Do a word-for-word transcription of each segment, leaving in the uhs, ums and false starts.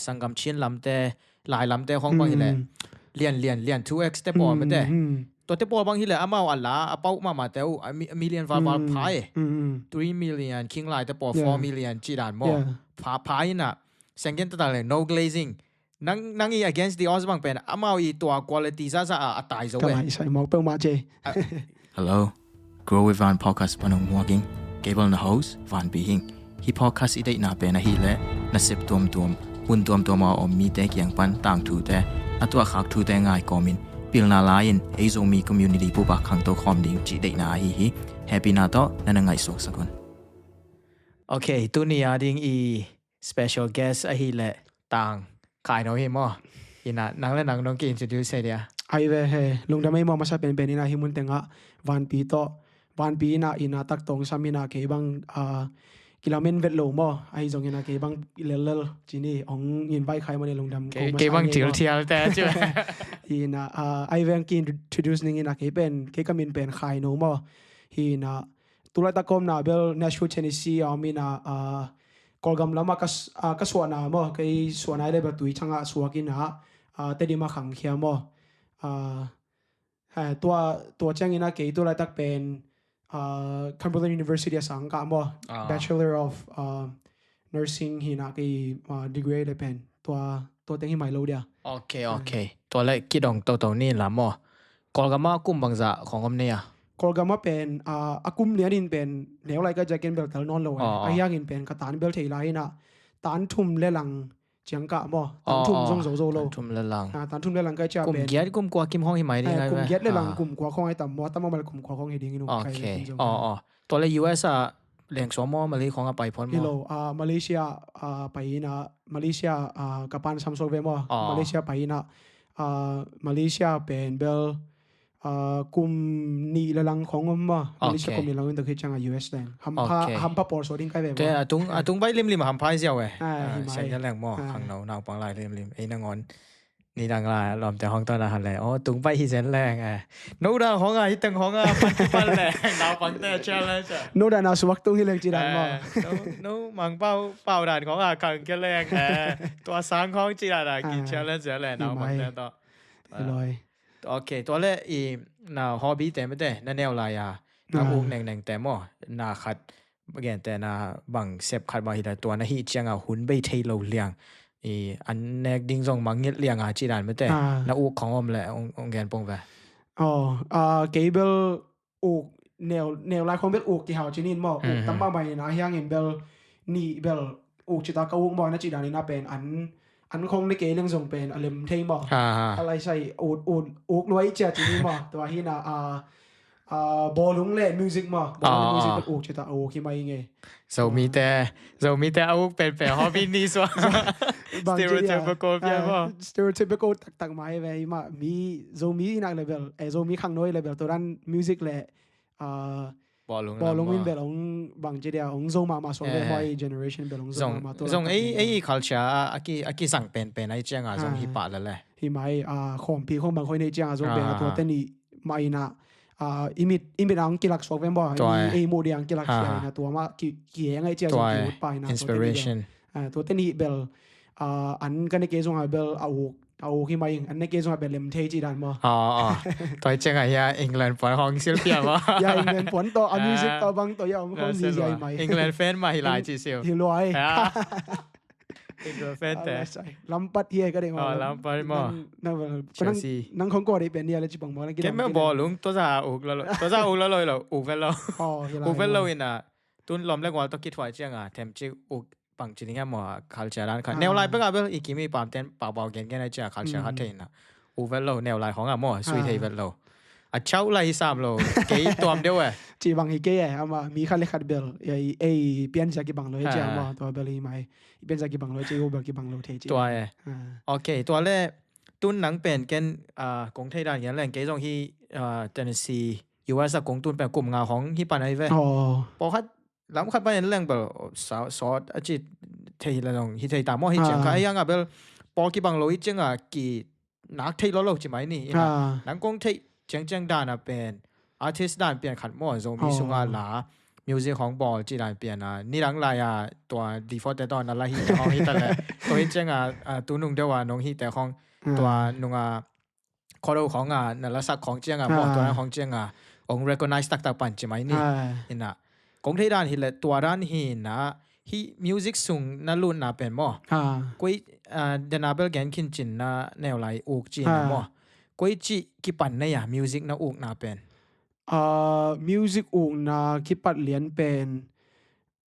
sanggam Chin lamte, Lai lamte khawng bang hi leh, lian, lian, lian, two X te pawl mate. Tuate pawl bang hi leh amau a la a pau mahmahte uh a mi-, a million valval pha e. Three million, King Lai te pawl four million cih dan maw. Pha, pha in ah, senggen taktak leh, no glazing. Nang, nang i against the odds bang pen amau i tua quality zahzah a, a tai zo e. Ka lai sai mawk peuhmah ce. Hello. Grow with Van podcast pan hong muak ing. Kei bel na host, Van Pi hi ing. Hih podcast i deihna pen ahih leh nasep tuamtuam, mun tuamtuam a om mite kiang pan tangthute, a tuahkhak thute ngai kawmin pilna la-in ei Zomi community pupa khangto khawm ding cih deihna ahi hi. Hehpihna tawh na na ngaihsuaksak un. Ok, tuni a ding i special guest ahih leh Tang Khai No hi maw. Hi in ah nang le nang nong ki-introduce thei dia? Ai ve, he, lungdam ei maw. Masa penpen in ah hih mun tengah Van Pi tawh, Van Pi in ah, in ah tak tawngsam in ah kei bang, ah, kilamen vet lo maw. Ahi zongin ah kei bang lellel ci ni, hong invite khai maw ni, lungdam kei, kei bang thil thial te ci. Hi in ah, ah, ai ve, hong ki-introduce ning in ah, kei pen, kei ka min pen Khai No maw. Hi in ah, tulaitak ka omna bel Nashville, Tennessee a om in ah, ah, Kawlgam lamah ka s-, ah, ka suahna maw, kei suahna i le bel Tuithang ah suak in ah, ah, Tedim ah khangkhia maw. Ah, eh, tua, tua ciangin ah kei tulaitak pen, ah, Cumberland University ah sang ka maw. Ah. Bachelor of, ah, Nursing hi in ah kei, ah, degree le pen. Tua, tua teng hi mai lo dia. Ok, ok. Tua le kidong toto ni la maw. Kawlgam ah kum bangzah khawng om ni a? Kawlgam ah pen, ah, a kum lianin pen neu lai ka jakin bel tel nawn lo e. Ahi hangin pen ka tan bel thei lai in ah, tan thum le lang ciang ka maw. Tan thum zong zo zo lo. Tan thum le lang. Ah, tan thum le lang ka cia pen. Kum giat kum kua kim hong hi mai ding ai ve. Kum giat le lang, kum kua khawng ai tam maw, tam maw bel kum kua khawng hi ding in um kai ve kum zo. Tua le U S ah leng suak maw, Malay khawng ah pai phot maw? Hi lo, ah, Malaysia, ah, pai in ah, Malaysia, ah, ka pan sam suak ve maw. Malaysia pai in ah, ah, Malaysia pen bel, ah, kum nih le lang khawng om maw. Malaysia kum nih lang in tua khit ciang ah U S leng. Hampha, hampha pawl suak ding kai ve maw. Te a tung, a tung baih limlim hampha i ziau e. Ah, hi mai. Sian leng maw, khangno naupang lai limlim. Ei nangawn nidang lai lawmte hong tawn a hale. Aw, tung baih hi zen leng e. No dan hong a, hi teng hong a, pan kipan leng. Naupangte challenge a. No dan a suak tung hi leng ci dan maw. No, no, Mangpau, pau dan hong a, khang kia leng e. Tua sang hong ci dan a, ki challenge leng naupangte tawh. Hi loi. Ok, tua le i na hobby te mate, na neu lai a, na uk nengneng te maw, na khat, gentehna bang sep khat bang hi ta, tua na hih ciang a hun bei thei lo liang, i an nek ding zong mangngilh liang a ci dan mate, na uk khawng om le, ong, ong gen pong ve. Aw, ah, kei bel uk neu, neu lai khawng bel uk kihau ci nin maw, uk tam mahmah in a, hiangin bel nih bel uk ci ta ka uk maw, na ci dan in a pen an, an khawng ne kei leng zong pen a lem thei maw. A lai sai ut, ut, uk luai cia ci ni maw. Tua hi in a, a, a, bawlung le music maw. Bawlung le music bel uk ci ta a uk hi mai nge. Zomite, Zomite a uk penpen hobby ni suak. Stereotypical pia maw. Stereotypical taktak mai ve hi mah. Mi, Zomi i nak le bel, eh, Zomi khangno i le bel tua dan music le, ah, bawlung in bel ong bang ci dia, ong zo mahmah suak ve, hoi generation bel ong zo mahmah tua. Zong ei, ei culture a, a ki, a kizang penpen ai ciang a zong hi pah lele. Hi mai, ah, khawmpi khawng bang khoi nei ciang a zong pen a tua te nih mah in a, ah, i mit, i mit ang kilak suak ve maw, ei muh dia ang kilak sia in a tua mah ki, ki eng ai ciang zong ki ut pa in a tua te nih bel. Inspiration. Ah, tua te nih bel, ah, an ka ne kei zong a bel a uk, a uk hi mai ing, an ne kei zong a bel lem thei ci dan maw. Ah, ah. Tua hi ciang a hia England puan hong sil pia maw. Ya England puan tawh, a music tawh bang tawh ya om khong zi zia hi mai. England fan mah hi lai ci siu. Hi luai. England fan te. Lampat hi ai ka deng maw. Lampat maw. Nang, nang khong kua dei pen ni a le ci bang maw. Kem me bawlung, tua za uk lo lo. Tua za uk lo lo lo. Uk vel lo. Uk vel lo in a. Tun lawm le gual tawh kithuai ciang a, them cik uk bang ci ding a maw, culture dan khat. Neu lai pek a bel, i kim i pam ten, pau pau gen gen a cia, culture khat thei na. Uk vel lo, neu lai khong a maw, sui thei vel lo. A chau lai hi sam lo, kei tuam deuh e. Ci bang hi kei e, ama, mi khat le khat bel, ei, ei, pian cia ki bang lo hi cia maw, tua bel hi mai. I pian cia ki bang lo hi cia, i uk bel ki bang lo thei cia. Tua e. Ok, tua le, tun nang pen ken, ah, kong thei dan gen leng, kei zong hi, ah, Tennessee, U S a kong tun pen kum nga hong hi pan ai ve. Pawlkhat lam khat pan en leng bel, sa-, sawt a ci thei la zong hi thei ta maw hi ciang kha. Hiang a bel pawl kibang lo hi ciang a ki nak thei lo lo ci mai ni. Ina, nang kong thei ciang ciang dan a pen artist dan pian khat maw, Zomi sunga la music hong bawl ci dan pian a, nidang lai a tua D four te tawh na la hihte hong hi ta leh, tua hi ciang a, a, tu nung deuh a nong hihte hong, tua nung a khuado khong a na lasak khong ciang a maw, tua dan khong ciang a hong recognize taktak pan ci mai ni. Ina kong thei dan hi leh tua dan hi ina, hih music sung na lutna pen maw, koi, a, dena bel gen khin cin na neu lai uk ci na maw, koi ci kipan na ya music na ukna pen? A, music ukna kipat lian pen,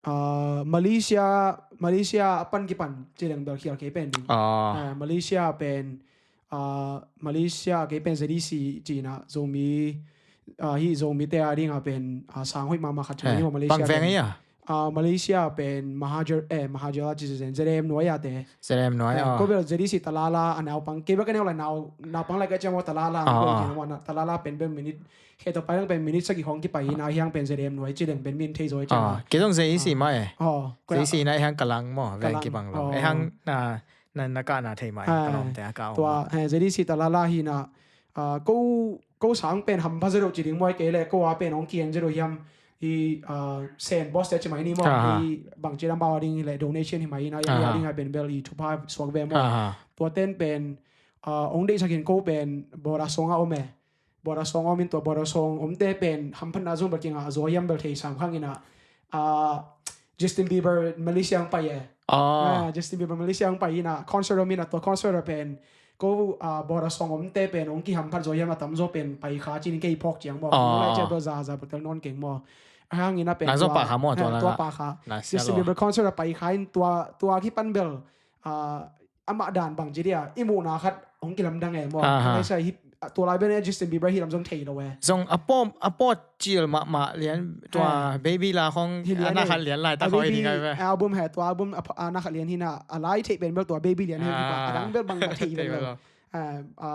a, Malaysia, Malaysia a pan kipan ci leng bel khial kei pen ding. A, Malaysia pen, a, Malaysia kei pen Z D C ci na Zomi, a, hi Zomi te a ding a pen, a, sang hoih mahmah khat ci ni maw Malaysia. Bang veng pen a? A, Malaysia pen Mahajer, eh, Mahajer a ci zen, Z A M nuai a te. Z A M nuai, eh, a. Ko bel Z D C Talala a naupang, kei bel ka neu lai nau, naupang lai ka ciang maw Talala, a, ko a. Ci na maw na, Talala pen bel minute, khe to pai lang pen minute sagih hong kipai ina hiang pen Z A M nuai ci leng pen min thei zo i ciang a. Kei zong Z D C mai e. Z D C na hiang ka lang maw, veng kibang lo. E hang na, na, na ka na thei mai, ka lawmte a ka om. Tua, eh, Z D C Talala hi na, a, ko, ko sang pen hampha zero ci ding maw kei leh, ko a pen hong kien zero hiam, hi, a, sen boss te ci mai ni maw, hi bang ci lam bawa ding hi leh donation hi mai na, ya ding a pen bel i thupha suak ve maw. Tua ten pen, a, hong deihsak hin ko pen Bora Song a om e. Bora Song om in tua Bora Song omte pen hamphatna zong bel kinga zo hiam bel thei sam khang ina, a, Justin Bieber Malaysia ang pai e. A, Justin Bieber Malaysia ang pai ina concert om ina tua concert pen ko, a, Bora Song omte pen hong kihamphat zo hiam a tamzaw pen pai kha cin kei phawk ciang maw. Nong lai cia bel za za bel tel nawn keng maw. A hang ina pen nang zong tua, pa kha maw, tua, eh, tua la pa kha. Justin Bieber concert a pai kha in tua, tua kipan bel, a, amah dan bang ci dia i muhna khat hong kilamdang e maw. Aha. Tua lai ben e Justin Bieber hi lam zong thei lo e. Zong a pawm, a pawt cil mahmah lian tua Baby la khong hi lian a na khat lian lai ta khoi ding ai ve. Album he tua album a na khat lian hi na a lai thei pen bel tua Baby lian hi pa a dang bel bang thei pen lo. A, a,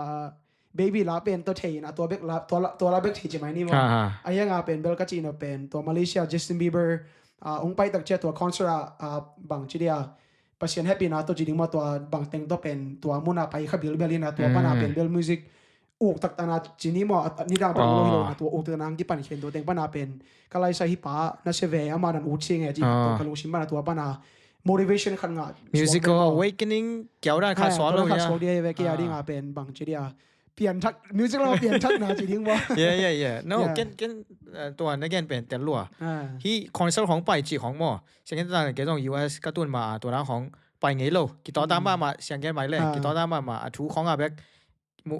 Baby la pen tua thei na tua bek la, tua la, tua la bek thei ci mai ni maw. A hiang a pen bel ka ci na pen tua Malaysia Justin Bieber, a, hong pai tak cia tua concert a, a, bang ci dia Pasian happy na tua ci ding maw tua bang teng tua pen tua muna pai kha bilbel ina tua pana pen bel music uk taktak na ci ni maw, a, ni dang bang lo hi lo na tua uk taktak na ang kipan khen tua teng pana pen ka laisa hi pa na se ve ama nan ut sing e ci tua ka lungsim pana tua pana motivation khat ngah. Musical awakening kiau dan khat suak lo khat suak dia ve kia ding a pen bang ci dia. Pianthak, music lo pianthak na ci ding maw. Yeah, yeah, yeah. No, ken, ken, uh, tua na gen pen tel lua. Hi concert hong pai ci hong maw. Sianggen ta ke zong U S ka tun ma tua na hong pai ngei lo. Kitawta ma ma sianggen mai le. Kitawta ma ma a thu hong a bek.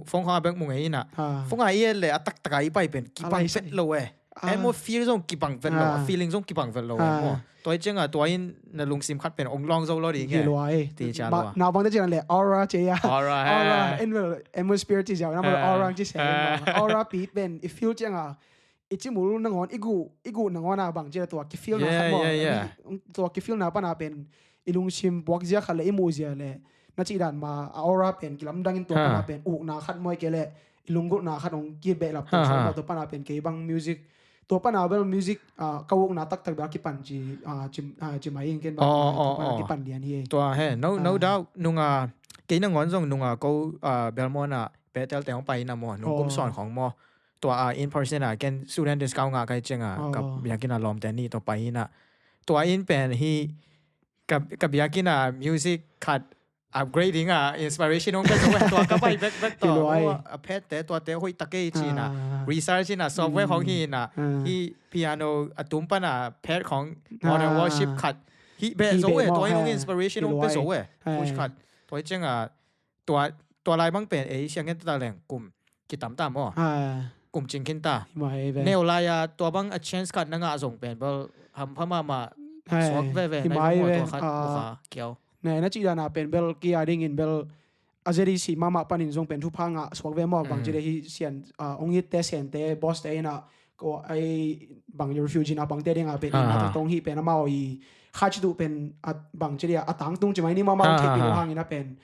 Phone hong a bek mu ngei ina. Phone a i le a taktak a i pai pen kipang vet lo e. Atmosphere zong kibang vet lo, a feeling zong kibang vet lo e maw. Tua i ciang a tua in na lungsim khat pen ong long zo lo ding e. Ti cia lo a. Nau bang te ciang le aura cia. Aura, aura, en vel atmosphere ci cia na aura ci se. Aura pi pen i feel ciang a i cimul nangawn i gu, i gu nangawn a bang cia tua ki feel na khat maw. Tua ki feel na pana pen i lungsim buak zia khat le i mu zia le na cih dan ma a aura pen kilamdang in tua pana pen ukna khat maw i ke le i lunggulhna khat hong kibehlap tua pana pen kei bang music tua pana bel music, ah, ka ukna taktak bel kipan ci, ah, ci, ah, ci mai ing ken bang tua pana kipan lian hi. Tua he no, no doubt nunga kei nangawn zong nunga ko, ah, Belmont a Bethel te hong pai na maw nung kum sawn khong maw. Tua a in person a ken student discount nga kai ciang a ka biakinn a lawmte ni tua pai na. Tua in pen hi ka, ka biakinn a music khat upgrading a inspiration hong pia zo e tua ka pai bek bek tua a phet te tua te hoih ta kei ci na research in a software hong hi na hi piano a tum pan a phet hong modern worship khat hi beh zo e tua in hong inspiration hong pia zo e push khat tua hi ciang a tua, tua lai bang pen ei siang ngen ta leng kum kitam ta maw. Kum cing khin ta. Neu lai a tua bang a chance khat na ngah zong pen bel hampha mahmah suak veve na i maw tua khat tua kha kiau. Na na cih dan a pen bel kia ding in bel a Z D C mahmah panin zong pen thupha ngah suak ve maw bang ci de hi sian, ah, ong it te sian te boss te in a ko ai bang refugee na pang te ding a pen in a tong hi pen amau i kha ci duh pen a bang ci de a tang tung ci mai ni mahmah thei pi lo hang in a pen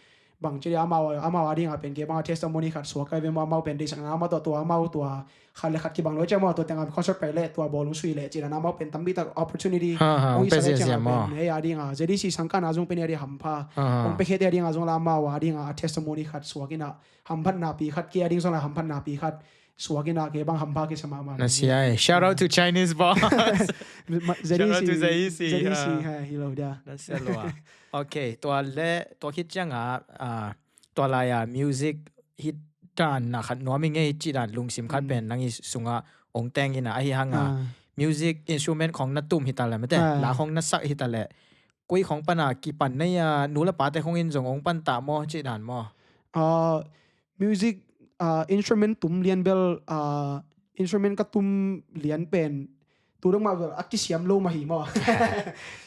bang ci dia amau, amau a ding a pen ke bang a testimony khat suak kai ve maw amau pen deihsakna amau tua tua amau tua khat le khat kibang lo cia maw tua tengah concert pai le tua bawlung sui le ci dan amau pen tampi tak opportunity ong i sa le cia maw pen ei a ding a Z D C sangkah na zong pen ei a ding hampha ong pe khe te a ding a zong la amau a ding a testimony khat suak in a hamphatna pi khat ke a ding zong la hamphatna pi khat suak in ah kei bang hampha kisa mahmah. Na sia eh. Shout out to Chinese boss. Ma- Shout out to Z E C, Z E C, Z E C, ah. Ha, hi lo dia. Na sia lo ah. Okay, tua le tua khit ciangah, ah, tua lai-a music hih dan na khat nuam i ngei cih dan lungsim khat pen nang i sungah ong teng in ah, ahi hangah music instrument khong na tum hi ta leh mate, la khong na sak hi ta leh, koi khong pana kipan nei a, nu le pate khong in zong ong pan ta maw cih dan maw? Ah, music, ah, instrument tum lian bel, ah, instrument ka tum lian pen tu dong mah bel a kisiam lo mah hi maw?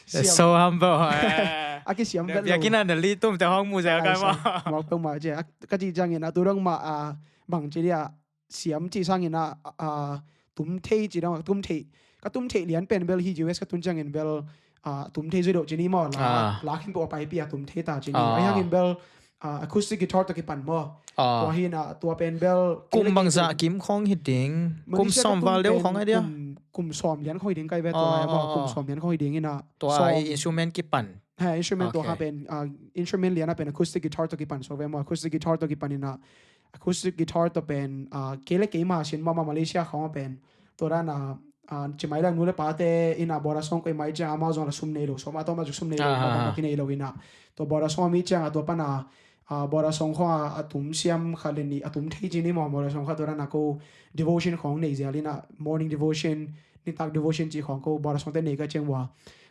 So humble, eh. A kisiam bel lo. Biakinn ah na li tum te hong mu zel kai maw? Mawk peuhmah cia. Ka cih ciangin a tu dong mah, ah, bang ci dia, siam cih sangin ah, ah, tum thei cih dong, tum thei. Ka tum thei lian pen bel hi U S ka tun ciangin bel, ah, tum thei zui deuh ci ni maw. La, la khin peuh a paipi a tum thei ta ci ni. Ahi hangin bel, ah, acoustic guitar tawh kipan maw. Tua hi in ah, tua pen bel Kum bangzah kim khong hi ding? Kum sawm val deuh khong a dia? Kum sawm lian khong hi ding kai ve tua lai maw. Kum sawm lian khong hi ding in ah. Tua i instrument kipan. Ha, instrument tua kha pen, ah, instrument lian a pen acoustic guitar tawh kipan suak ve maw. Acoustic guitar tawh kipan in ah, acoustic guitar tawh pen, ah, kei le keima sin mama Malaysia khong a pen. Tua dan a, ah, ci mai leng nu le pate in ah border song koih mai ciang amau zong la sum nei lo. Sawm a tawm a zong sum nei lo. Mama ki nei lo in ah. Tua border song a mi ciang a tua pan a, ah, border song khong a, a tum siam kha le ni, a tum thei ci ni maw, border song kha tua dan a ko devotion khong nei zel in ah, morning devotion, nitak devotion ci khong ko border song te nei ka ciang ua.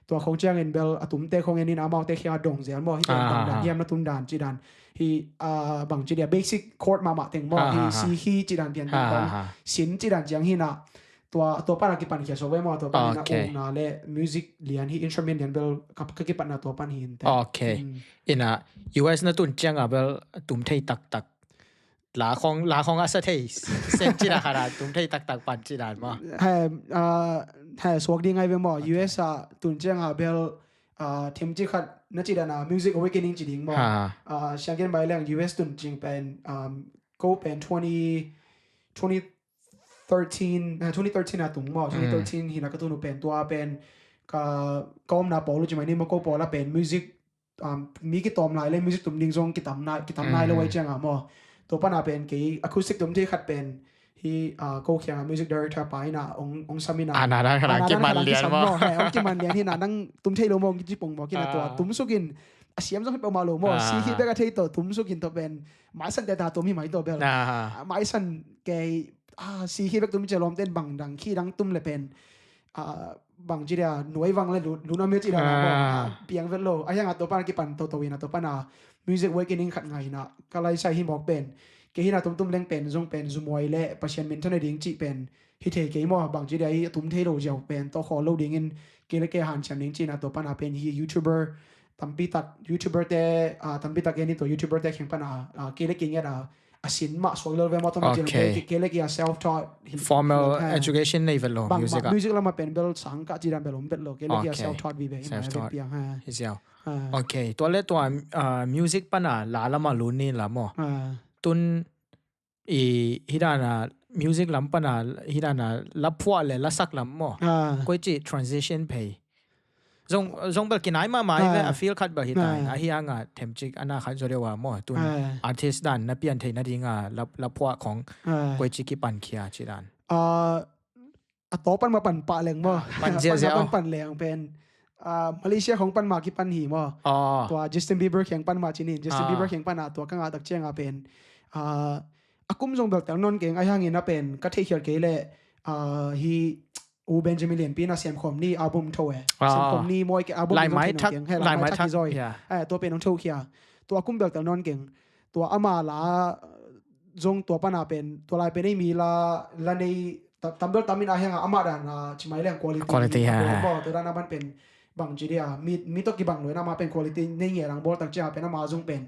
Tua khong ciangin bel a tumte khong en in amaute khiang a dong zel maw, hi pen bang dan hiam na tum dan ci dan. Hi, ah, bang ci dia basic chord mahmah teng maw, hi si hi ci dan pian teng khong. Sin ci dan ciang hi in ah. Tua, tua pan a kipan khia so ve maw, tua pan in ah ukna le music lian hi, instrument lian bel ka, ka kipatna tua pan hi in te. Okay. In ah U S na tun ciang a bel tum thei taktak. La khong, la khong a sa thei sen ci dan khat a tum thei taktak pan ci dan maw? He, ah, he suak ding ngai ve maw. U S a tun ciang a bel, ah, them ci khat na ci dan a music awakening ci ding maw. Ah, siang gen bai leng U S tun cing pen, um, ko pen twenty, twenty thirteen, ah, twenty thirteen a tung maw. Twenty thirteen hi in ah ka tun uh pen tua pen ka, ka omna pawl uh ci mai ni maw, ko pawl a pen music, um, mi kitawm lai le music tum ding zong kitam nai, kitam nai lo ai ciang a maw. Tua pan a pen kei acoustic tum thei khat pen hi, ah, ko khiang a music director pa in ah ong, ong sam in ah. Ana dan khat a kiman lian maw. He, ong kiman lian hi in ah nang tum thei lo maw, ong kici pong maw, ki na tua tum suk in a siam zong hi peuhmah lo maw. Si hi bek a thei tawh tum suk in tawh pen maisan te ta tum hi mai tawh bel. Ah, maisan kei, ah, si hi bek tum cia lawm ten bang dang khi dang tum le pen, ah, bang ci dia nuai vang le lu, lu na mi ci dan a maw. Piang vet lo. A hiang a tua pan a kipan toto in ah tua pan a music awakening khat ngai in ah ka lai sai hi mawk pen. Kei hi in ah tumtum leng pen zong pen zumuai le Pasian minthan a ding cih pen hi thei kei maw, bang ci dia i tum thei lo ziau pen tawh khawl lo dingin kei le kei hanciam ding ci in ah tua pan a pen hi YouTuber tampi tak, YouTuber te, ah, tampi tak en i tua YouTuber te kheng pan a, ah, kei le kei ngiat a a sin mah suak lel ve maw, tawm a ci lo. Kei le kei a self taught. Formal education nei vet lo music a. Music lam a pen bel sang kah ci dan bel om vet lo, kei le kei a self taught vive hi mai a vet piang ha. Hi ziau. Okay, tua le tua, ah, music pan a la lam a lu ni la maw. Tun i hi dan a music lam pan a hi dan a la phuah le la sak lam maw. Koi ci transition phei. Zong, zong bel kinai mahmah hi ve, a field khat bel hi ta in, ahi hang a themcik a na khat zaw deuh a maw, tun artist dan na pian theih nading a la, la phuah khong koi ci kipan khia ci dan. Ah, a taw pan mah pan pah leng maw. Pan ziahziah pan, pan leng pen. Ah, Malaysia khong pan mah kipan hi maw. Tua Justin Bieber kheng pan mah ci ni, Justin Bieber kheng pan a tua ka ngah tak ciang a pen, ah, a kum zong bel tel nawn keng, ahi hangin a pen ka theihkhial kei leh, ah, hi U Benjamin Lianpi in a Semkhawm Ni album tho e. Semkhawm Ni mawi kei album in zong thei nawn keng. He, Lai Mai Thak hi zaw hi. Eh, tua pen hong tho khia. Tua kum bel tel nawn keng. Tua ama la zong tua pan a pen, tua lai pen ei mi la, la nei ta-, tam bel tam in, ahi hang a ama dan a ci mai leng quality. Quality, ha, ha. Tua dan a ban pen bang ci dia, mi, mi tawh kibang lo in ama pen quality nei ngiat ang bawl tak ciang a pen ama zong pen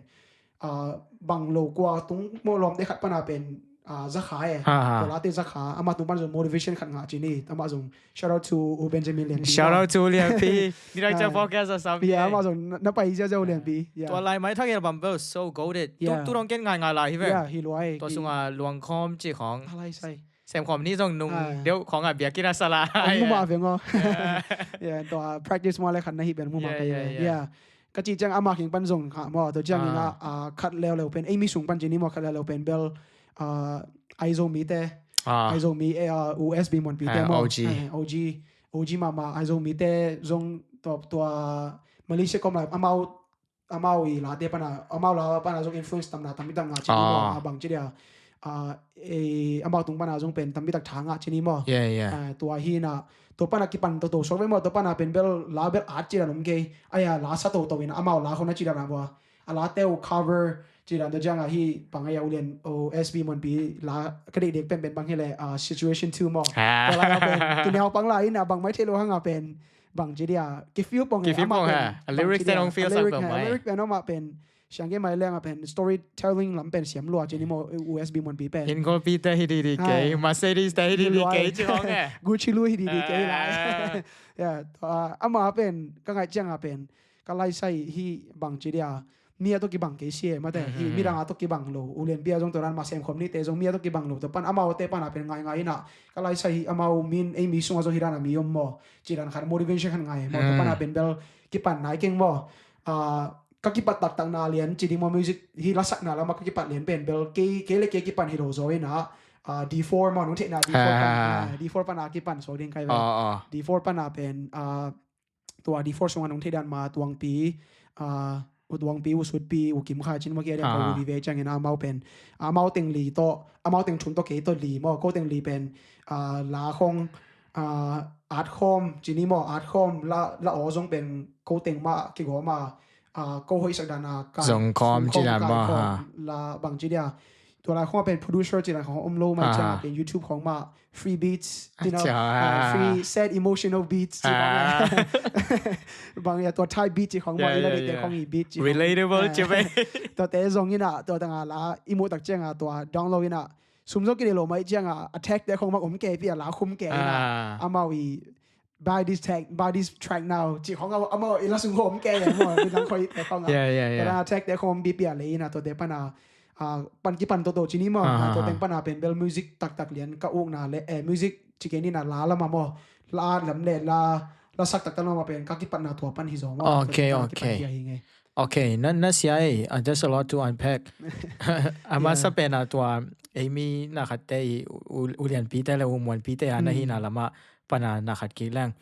ah, bang lo kua tung maw lawmte khat pan a pen, ah, za kha e. Tua late za kha, ama tung pan zong motivation khat ngah ci ni. Ama zong shout out to U Benjamin Lianpi. Shout out to Lianpi. Ni dang cia podcast a sam. Yeah, ama zong na, na pai ziahziah U Lianpi. Yeah. Tua Lai Mai Thak album bel so goated. Tu, tu dong ken ngai ngai lai hi ve. Yeah, hi luai. Tua sung a Luang Khawm ci khong. Alai sai. Semkhawm Ni zong nung deuh khong a biakinn a sa lai. Ong mu mah veng aw. Yeah, tua practice mah le khat na hi pen mu mah ka hi ve. Yeah. Ka cih ciang ama kheng pan zong kha maw, tua ciangin a, ah, khat leuleu pen, ei mi sung pan ci ni maw, khat leuleu pen bel, ah, Aizawl mite, Aizomi, eh, ah, U S B Muanpi te maw? O G. Eh, O G, O G mahmah, Aizomi te zong tua, tua Malaysia kom lai, amau, amau i late pana, amau la pana zong influence tamna tampi tak ngah ci ni maw? Ah, bang ci dia, ah, eh, amau tung pana zong pen tampi tak tha ngah ci ni maw? Yeah, yeah. Ah, tua hi na, tua pana kipan toto suak ve maw? Tua pana pen bel la bel at ci dan om kei. Ai a la sa toto in amau la khong na ci dan a bua. A late uh cover ci dan tua ciang a hi bang ai a U Lian, U S B Muanpi la ka deikdeik pen pen bang hi le, ah, Situation Two maw. Tua lai a pen kiniau pang lai in a bang mai thei lo hang a pen bang ci dia, ki feel pong e, ki feel pong he. A lyrics te hong feel sak pong mai. Lyric pen amah pen siang ke mai leng a pen storytelling lam pen siam lua ci ni maw, U S B Muanpi pen. Inkolpi te hi di di kei, Mercedes te hi di di kei ci hong e. Gucci lu hi di di kei lai. Ya, ah, amah pen ka ngai ciang a pen ka laisai hi bang ci dia, mi a tawh kibang kei si e, mate, hi midang a tawh kibang lo, U Lianpi a zong tua dan mah sem khom nite zong mi a tawh kibang lo, tua pan amau te pana pen ngaingai ina, ka laisai hi amau min, ei mi sungah zong hi dan a mi om maw, ci dan khat motivation khat ngai maw, tua pana pen bel kipan nai keng maw. Ah, ka kipat taktak na lian ci ding maw, music hi lasakna lamah ka kipat lian pen bel kei, kei le kei kipan hi lo zaw ina, ah, D four maw, nong theihna D four pan, ah, D four pana kipan suak ding kai ve. D four pana pen, ah, tua D four sungah nong thei dan ma Tuangpi, ah, U Tuangpi, U Sutpi, U Kim Khai cin mah kia diang ka U vive ciangin amau pen, amau teng li tawh, amau teng thum tawh kei tawh li maw, ko teng li pen, ah, la khong, ah, at khawm, ci ni maw, at khawm, la, la aw zong pen ko teng mah kigawm a, ah, ko hoihsak dan a kan zong khawm, ci dan kan maw, khawm, ha, la bang ci dia. Tua lai khong a pen producer ci dan khong om lo mai ciang a pen YouTube khong mah free beats, you know, ah, free sad emotional beats ci khong a. Bang ya tua Thai beat ci khong mah, ina dite khong i beat ci khong. Relatable ci pen. Tua te zong ina, tua tang a la i muh tak ciang a tua download ina. Sum zong kine lo mai ciang a, a tag te khong mah om kei pi a la khum kei ina. Amau i buy this tag, buy this track now. Ci khong a, amau i la sung hom kei a maw, midang khoi te khong a. Yeah, yeah, yeah. Tua tag te khong bi pia le ina, tua te pana, ah, pan kipan toto ci ni maw. Ah, tua teng pana pen bel music taktak lian ka ukna le, eh, music ci kei ni na la lama maw. La lam le la, la sak taktak lama pen ka kipatna tua pan hi zaw maw. Okay, okay. Okay, na, na sia ei, ah, there's a lot to unpack. A masa pen a tua, ei mi na khat te i, U, U Lianpi te le U Muanpi te a na hi na lama pana na khat kik leng.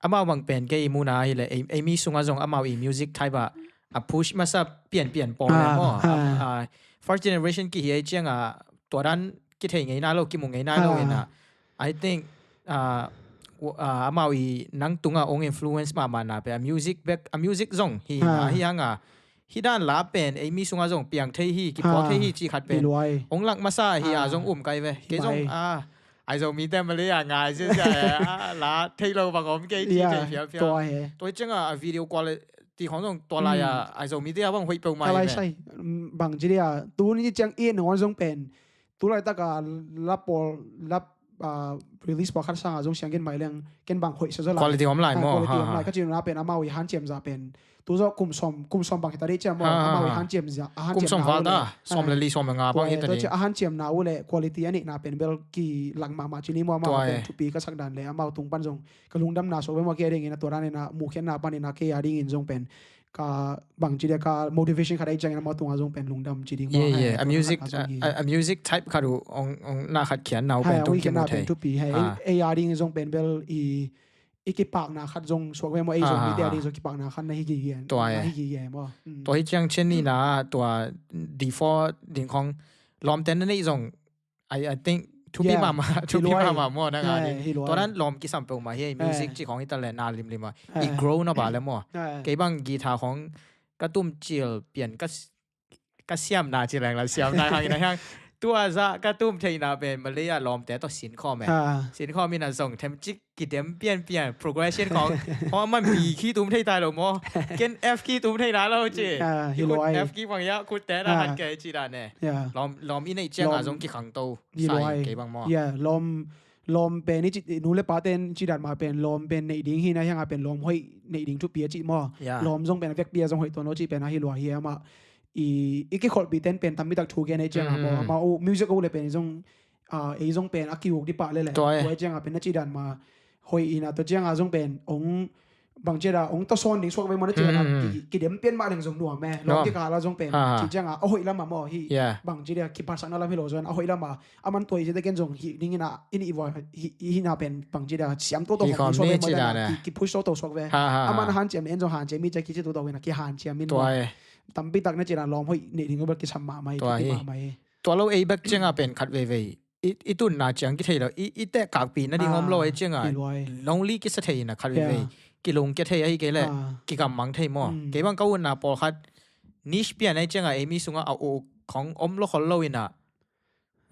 Amau bang pen kei i muna hi le, ei, ei mi sunga zong amau i music type a, a push masa pian pian pawl le maw. Ah, first generation ki hi ei ciang a, tua dan ki thei ngei na lo, ki mu ngei na lo ina. I think, ah, amau i nang tunga ong influence mahmah na pe a music bek, a music zong hi na hi hang a. Hi dan la pen, ei mi sunga zong piang thei hi, kipuak thei hi ci khat pen. Ong lak masa hi a zong um kai ve. Kei zong, ah, Aizomi te mali a ngai zia zia, ah, la thei lo bang om kei ci thei fial fial. Tua hi ciang a, a video quality khong zong tua lai a, Aizomi te a bang hoih peuh mai ve. Ka lai sai, bang ci dia, tu ni ciang i nong zong pen. Tu laitak a la pawl, la, ah, release pawl khat sangah zong siang ken mai leng, ken bang hoih sa zaw lai. Quality om lai maw? Quality om lai. Ka cih na pen amau i hanciam zah pen. Tu zaw kum sawm, kum sawm bang hita dei ciam maw? Amau i hanciam zah, a hanciam na uh le. Kum sawm val ta, sawm le li, sawm le nga bang hita dei. A hanciam na uh le quality a neihna pen bel kilak mahmah ci ni maw, amau pen thupi ka sak dan le amau tung pan zong ka lungdamna suak ve maw, kei a dingin a tua dan in a mukhiatna pan in a kei a dingin zong pen ka bang ci dia ka motivation khat ahi ciangin amau tungah zong pen lungdam ci ding maw. Yeah, yeah. A music, a, a music type khat uh ong, ong na khat khiatna uh pen tung kimu thei. Thupi hei. Ei a ding zong pen bel i, i kipakna khat zong suak ve maw, ei zong mite a ding zong kipakna khat na hi gige. Tua hi ciang cen ni na tua D four ding khong lawmte na neih zong I, I think thupi mahmah, thupi mahmah maw na nga ding. Tua dan lawm kisam peuhmah hi, music cih khong hi ta le na limlim a i grow na ba le maw. Kei bang guitar khong ka tum cil pian ka, ka siamna ci leng la siamna hang ina hiang. Tua zah ka tum theihna pen Malay a lawmte tawh sin khawm e. Sin khawm ina zong them cik kidem pianpian progression khong. Hong man B key tum thei tai lo maw. Ken F key tum thei na lo ci. Hi lo ai. F key bang ya khutte na han kei ci dan e. Lawm, lawm i neih ciang a zong kikhangto. Sai kei bang maw. Lawm, lawm pen i ci, nu le pa ten ci dan ma pen lawm pen neih ding hi na hiang a pen lawm hoih neih ding thupi a ci maw. Lawm zong pen a vekpi a zong hoih tuan lo ci pen a hi lua hi a mah. I, i kikholhpih ten pen tampi tak thu gen ei ciang a maw. Amau music uh le pen zong, ah, ei zong pen a kiuk dih pah leleh. Tua e. Tua ciang a pen na ci dan ma hoih ina tua ciang a zong pen ong bangci a ong tasawn ding suak ve maw na ci a, kidem pian mah leng zong nuam e. Lawm kikal a zong pen ci ciang a, a hoih lam a maw hi. Bangci a kiphatsakna lam hi lo zong a hoih lam a, a man tua hi zia te ken zong hi ding in a, i nih vua hi na pen bangci a siam toto khawm ding suak ve maw, kipush toto suak ve. A man hanciam in zong hanciam mi ci a kici toto in a kihanciam in maw. Tampi tak na ci a lawm hoih nei ding uh bel kisam mahmah hi, thupi mahmah hi. Tua lo ei bek ciang a pen khat veivei i, i tunna ciang kithei lo, i, i teh kakpi nading om lo ei ciang a lonely kisa thei in a khat veivei kilungkia thei ahi kei leh kigammang thei maw. Kei bang ka utna pawlkhat niche pian ei ciang a ei mi sungah a uk khong om lo khol lo in a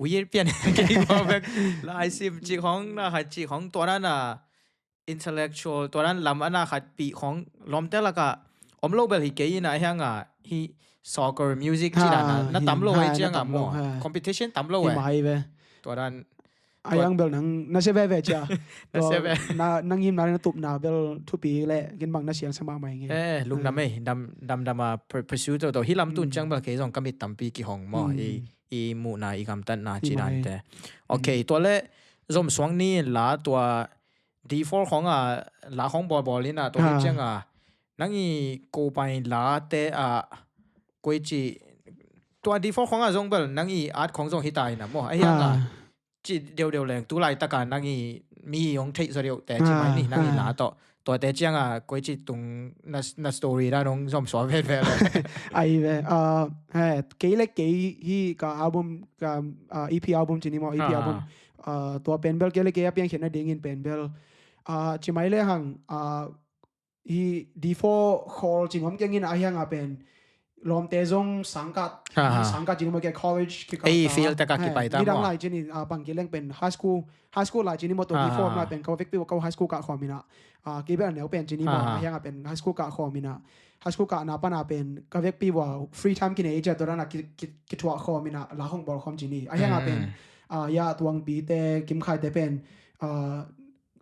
weird pian kei maw bek laisim cih khong na khat cih khong tua na na intellectual tua dan lam a na khat pih khong lawmte lakah om lo bel hi kei in a, a hiang a hi soccer music ci dan a na tam lo ei ciang a maw, competition tam lo ei. Tua dan a hiang bel nang na sia veve cia. Na ngimna le na tupna bel thupi le kin bang na siang sa mahmah ing e. Lungdam ei, dam dam a pursue toto hi lam tun ciang bel kei zong ka mit tampi kihong maw, i muhna i gamtatna ci dante. Ok, tua le zom suang ni in la tua D four khong a la khong bawlbawl in a tua hi ciang a nang i ko pai la te a koi ci tua D four khong a zong bel nang i art khong zong hi ta in a maw, a hiang a ci deuhdeuh leng tu laitak a nang i mi hong theih zaw deuh te ci mai ni nang i la tawh. Tuate ciang a koi ci tung na story dan hong zom suak vetvet le. Ai ve, kei le kei hi ka album, ka EP album ci ni maw, EP album tua pen bel kei le kei a piangkhiatna dingin pen bel ci mai le hang hi D four khawl ci nuam keng in a hiang a pen lawmte zong sangkah, sangkah ci ni maw, kei college kikal ei field taka kipai ta maw. Nidang lai ci ni, bang kei leng pen high school, high school lai ci ni maw, tua D four na pen ka vekpi uh ka high school kah khawm in a, kei bel a neu pen ci ni maw, a hiang a pen high school kah khawm in a, high school kahna pan a pen ka vekpi uh a free time kinei cia tua dan a kithuah khawm in a la khong bawl khawm ci ni. A hiang a pen ya tuangpi te, Kim Khai te pen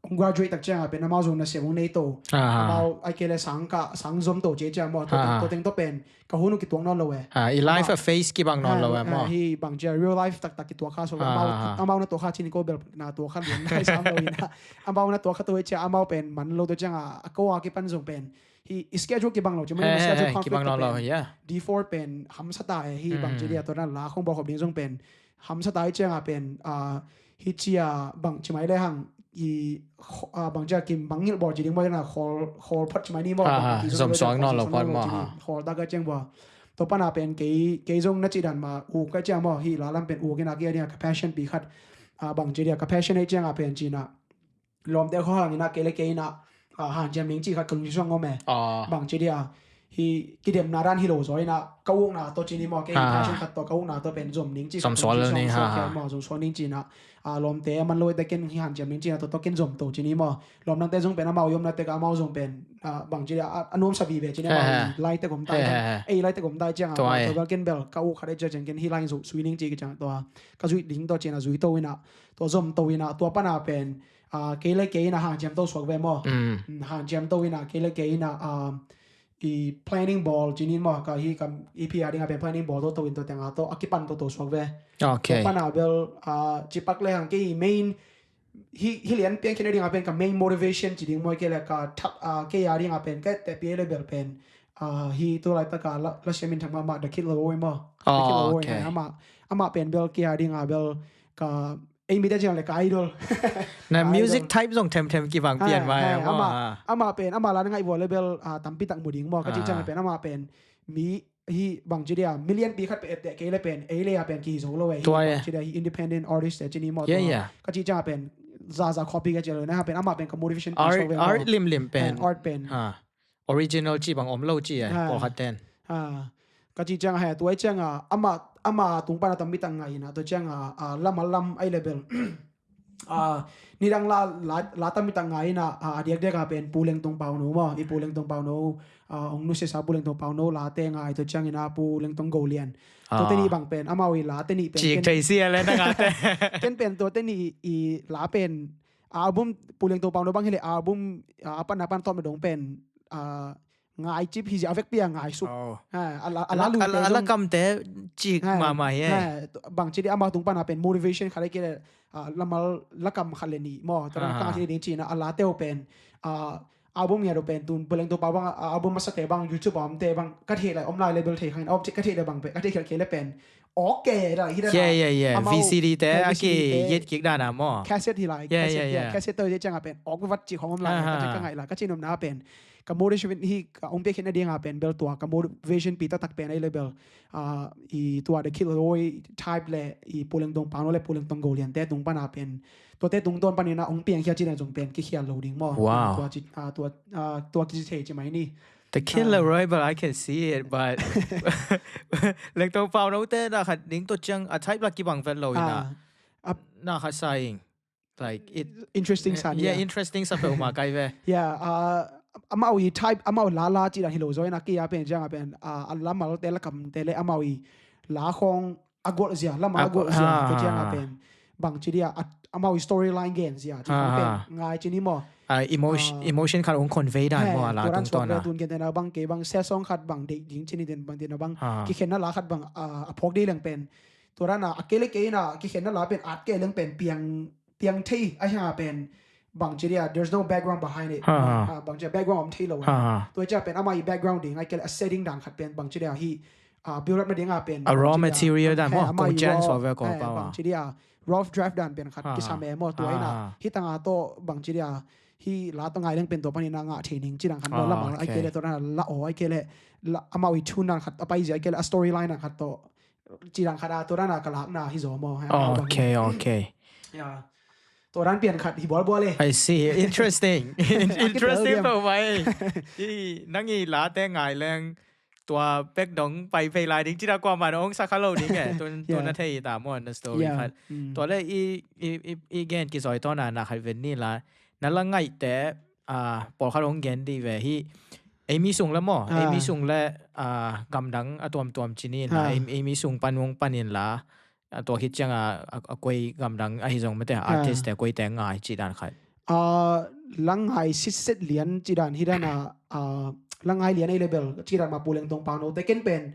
hong graduate tak ciang a pen amau zong nasep hong nei to. Amau ai kei le sang ka sang zom to ci ciang maw, tua teng tawh pen ka hun uh kituak nawn lo e. I life a phase kibang nawn lo e maw. Hi bang cia real life taktak kituak kha so amau na tuak kha ci ni ko bel na tuak kha lian nai sam lo in a, amau na tuak kha to hi cia amau pen man lo to ciang a ko a kipan zong pen hi schedule kibang lo ci maw, schedule conflict kibang nawn lo. D four pen hamsa ta e, hi bang ci dia tua dan la khong bawl khop ding zong pen hamsa ta hi ciang a pen hi cia bang ci mai le hang i bang cia kim bang ngilh bawl ci ding maw, na khawl phot ci mai ni maw, zom suak nawn lo phot maw. Khawl ta ka ciang bua tua pan a pen kei zong na ci dan ma uk ka ciang maw, hi la lam pen uk in a kei a ding a ka passion pi khat, bang ci dia ka passion hi ciang a pen ci na lawmte khaw hang in a kei le kei in a hanciam ning ci khat ka lungsim suang ngawm e. Bang ci dia hi kidemna dan hi lo zaw in a ka ukna tawh ci ni maw, kei passion khat tawh ka ukna tawh pen zom ning ci khat ka lungsim suang ngawm e maw, zom suak ning ci in a lawmte a man lo te ken hi hanciam ning ci in a tawh tawh ken zom to ci ni maw. Lawm nangte zong pen amau i omna tek a amau zong pen bang ci dia a nuamsa vive ci ni maw, laitek om ta ei laitek om ta ciang a tua bel ken bel ka uk khat ei cia ciang ken hi lai zong sui ning ci ka ciang tua ka zuih ding tawh ci in a zui to in a tua zom to in a tua pan a pen kei le kei in a hanciam to suak ve maw. Hanciam to in a kei le kei in a i planning bawl ci ni maw, ka hi ka EP a ding a pen planning bawl to to in tua teng a to a kipan to to suak ve. Tua pan a bel cipak le hang kei main hi lian piang khin a ding a pen ka main motivation ci ding maw, kei le ka thak kei a ding a pen ka te pi le bel pen hi tu laitak a la siam in thang mahmah The Kid Laroi maw. The Kid Laroi amah pen bel kei a ding a bel ka ei mi te ciang le ka idol. Na music type zong themthem kibang pian vai amah pen amah la na ngaih vua le bel tampi tak mu ding maw, ka ci ciang le pen amah pen mi hi bang ci dia million pi khat pe epte kei le pen ei le a pen ki zo lo e, hi bang ci dia hi independent artist te ci ni maw. Ka ci ciang a pen zaza copy ka ci lo na ha pen amah pen ka motivation pi zo ve maw. Art limlim pen art pen original ci bang om lo ci e, pawlkhat ten. Ka ci ciang he tua ciang a ama ama tung pan a tampi tak ngai in a tua ciang a lama lam ai le bel nidang la la tampi tak ngai in a a diakdiak a pen Pu Lengtung Pauno maw, i Pu Lengtung Pauno ong nusia sa Pu Lengtung Pauno la te ngai tua ciang in a Pu Lengtung Golian. Tua te ni bang pen amau i la te ni pen cik thei sia le na nga te ken pen tua te ni i la pen album Pu Lengtung Pauno bang hi le album a pan a pan tawm na dong pen ngai cip hi zia a vekpi a ngai suk. A la lu te a la kam te cik mama hi. Bang ci di ama tung pan a pen motivation khat le kei le lamal lakam khat le ni maw, tua kang ci ding ci na a la teu pen album ngiat uh pen tun Pu Lengtong Pau bang, ah, album masate bang YouTube a omte bang ka theih lai om lai le bel thei khang in a om ka theih le bang pen ka theih khial kei le pen awk ke da hi da. Yeah, yeah, yeah. Amau, V C D te, eh, a ki V C D te, yet kik dan a maw. Cassette hi lai. Yeah, cassette, yeah, yeah. Cassette to hi ciang a pen awk vat ci khong om lai. Ka ngaih lai ka ci nopna pen ka motivation hi ka ong pia khin a ding a pen bel tua ka motivation pi taktak pen a hi le bel, ah, i tua The Kid Laroi type le i Pu Lengtong Pau No le Pu Lengtong Go Lian te tung pan a pen tuate tungtawn panin a ong piang khia ci dan zong pen kikhial lo ding maw. Wow. Tua ci, ah, tua, ah, tua kici thei ci mai ni. The Kid Laroi, but I can see it, but Lengtong Pau No te na khat ding to ciang a type la kibang vet lo ina. Ah, na khat sa ing. Like it interesting sa. Yeah, interesting sa pe uma kai ve. Yeah, ah, amau i type, amau la la ci dan hi lo zaw ina ki a pen ciang a pen, ah, a la mal te la kam te le amau i la khong a gol zia, lama a gol zia, tua ciang a pen bang ci dia, amau i storyline gen zia ci khong pen ngai ci ni maw. Emotion khat ong convey dan maw a la tungtawn a. Tun gen tena bang kei bang set song khat bang deih ding ci ni den bang tena bang kikhenna la khat bang a phawk dei leng pen tua dan a kei le kei na kikhenna la pen at kei leng pen piang piang thei a hi a pen bang ci dia, there's no background behind it. Bang ci dia background om thei lo. Tua ciang pen amau i background ding a kei le a setting dan khat pen bang ci dia hi a build up na ding a pen a raw material dan maw, kong chance of ko pa bang ci dia rough draft dan pen khat kisam e maw. Tua ina hi tang a to bang ci dia hi la to ngai leng pen to panin a ngah thei ning ci dan khat maw. Lamang a kei le to dan la o a kei le amau i tune dan khat a pai zia a kei le a storyline dan khat to ci dan khat a to dan a ka lakna hi zaw maw. Okay, okay. To dan pian khat hi bualbual e. I see. Interesting. Interesting to mai. Nang i la te ngai leng tua pek dong pai phei lai ding ci da kua man ong sa kha lo ding e. Tun tun na thei ta maw na story khat. Tua le i i i i gen kizoi to na na khat ven ni la na la ngaihte, ah, pawlkhat hong gen dih ve hi. Eimi sung le maw, eimi sung le, ah, gamdang a tuamtuam ci ni na, eimi sung pan hong panin la, ah, tua khit ciang a, a koi gamdang ahi zong mate, artist te koi te ngai ci dan khat. Ah, la ngai sitset lian ci dan hi dan a, ah, la ngai lian ei le bel ci dan ma Pu Lengtong Pau No te ken pen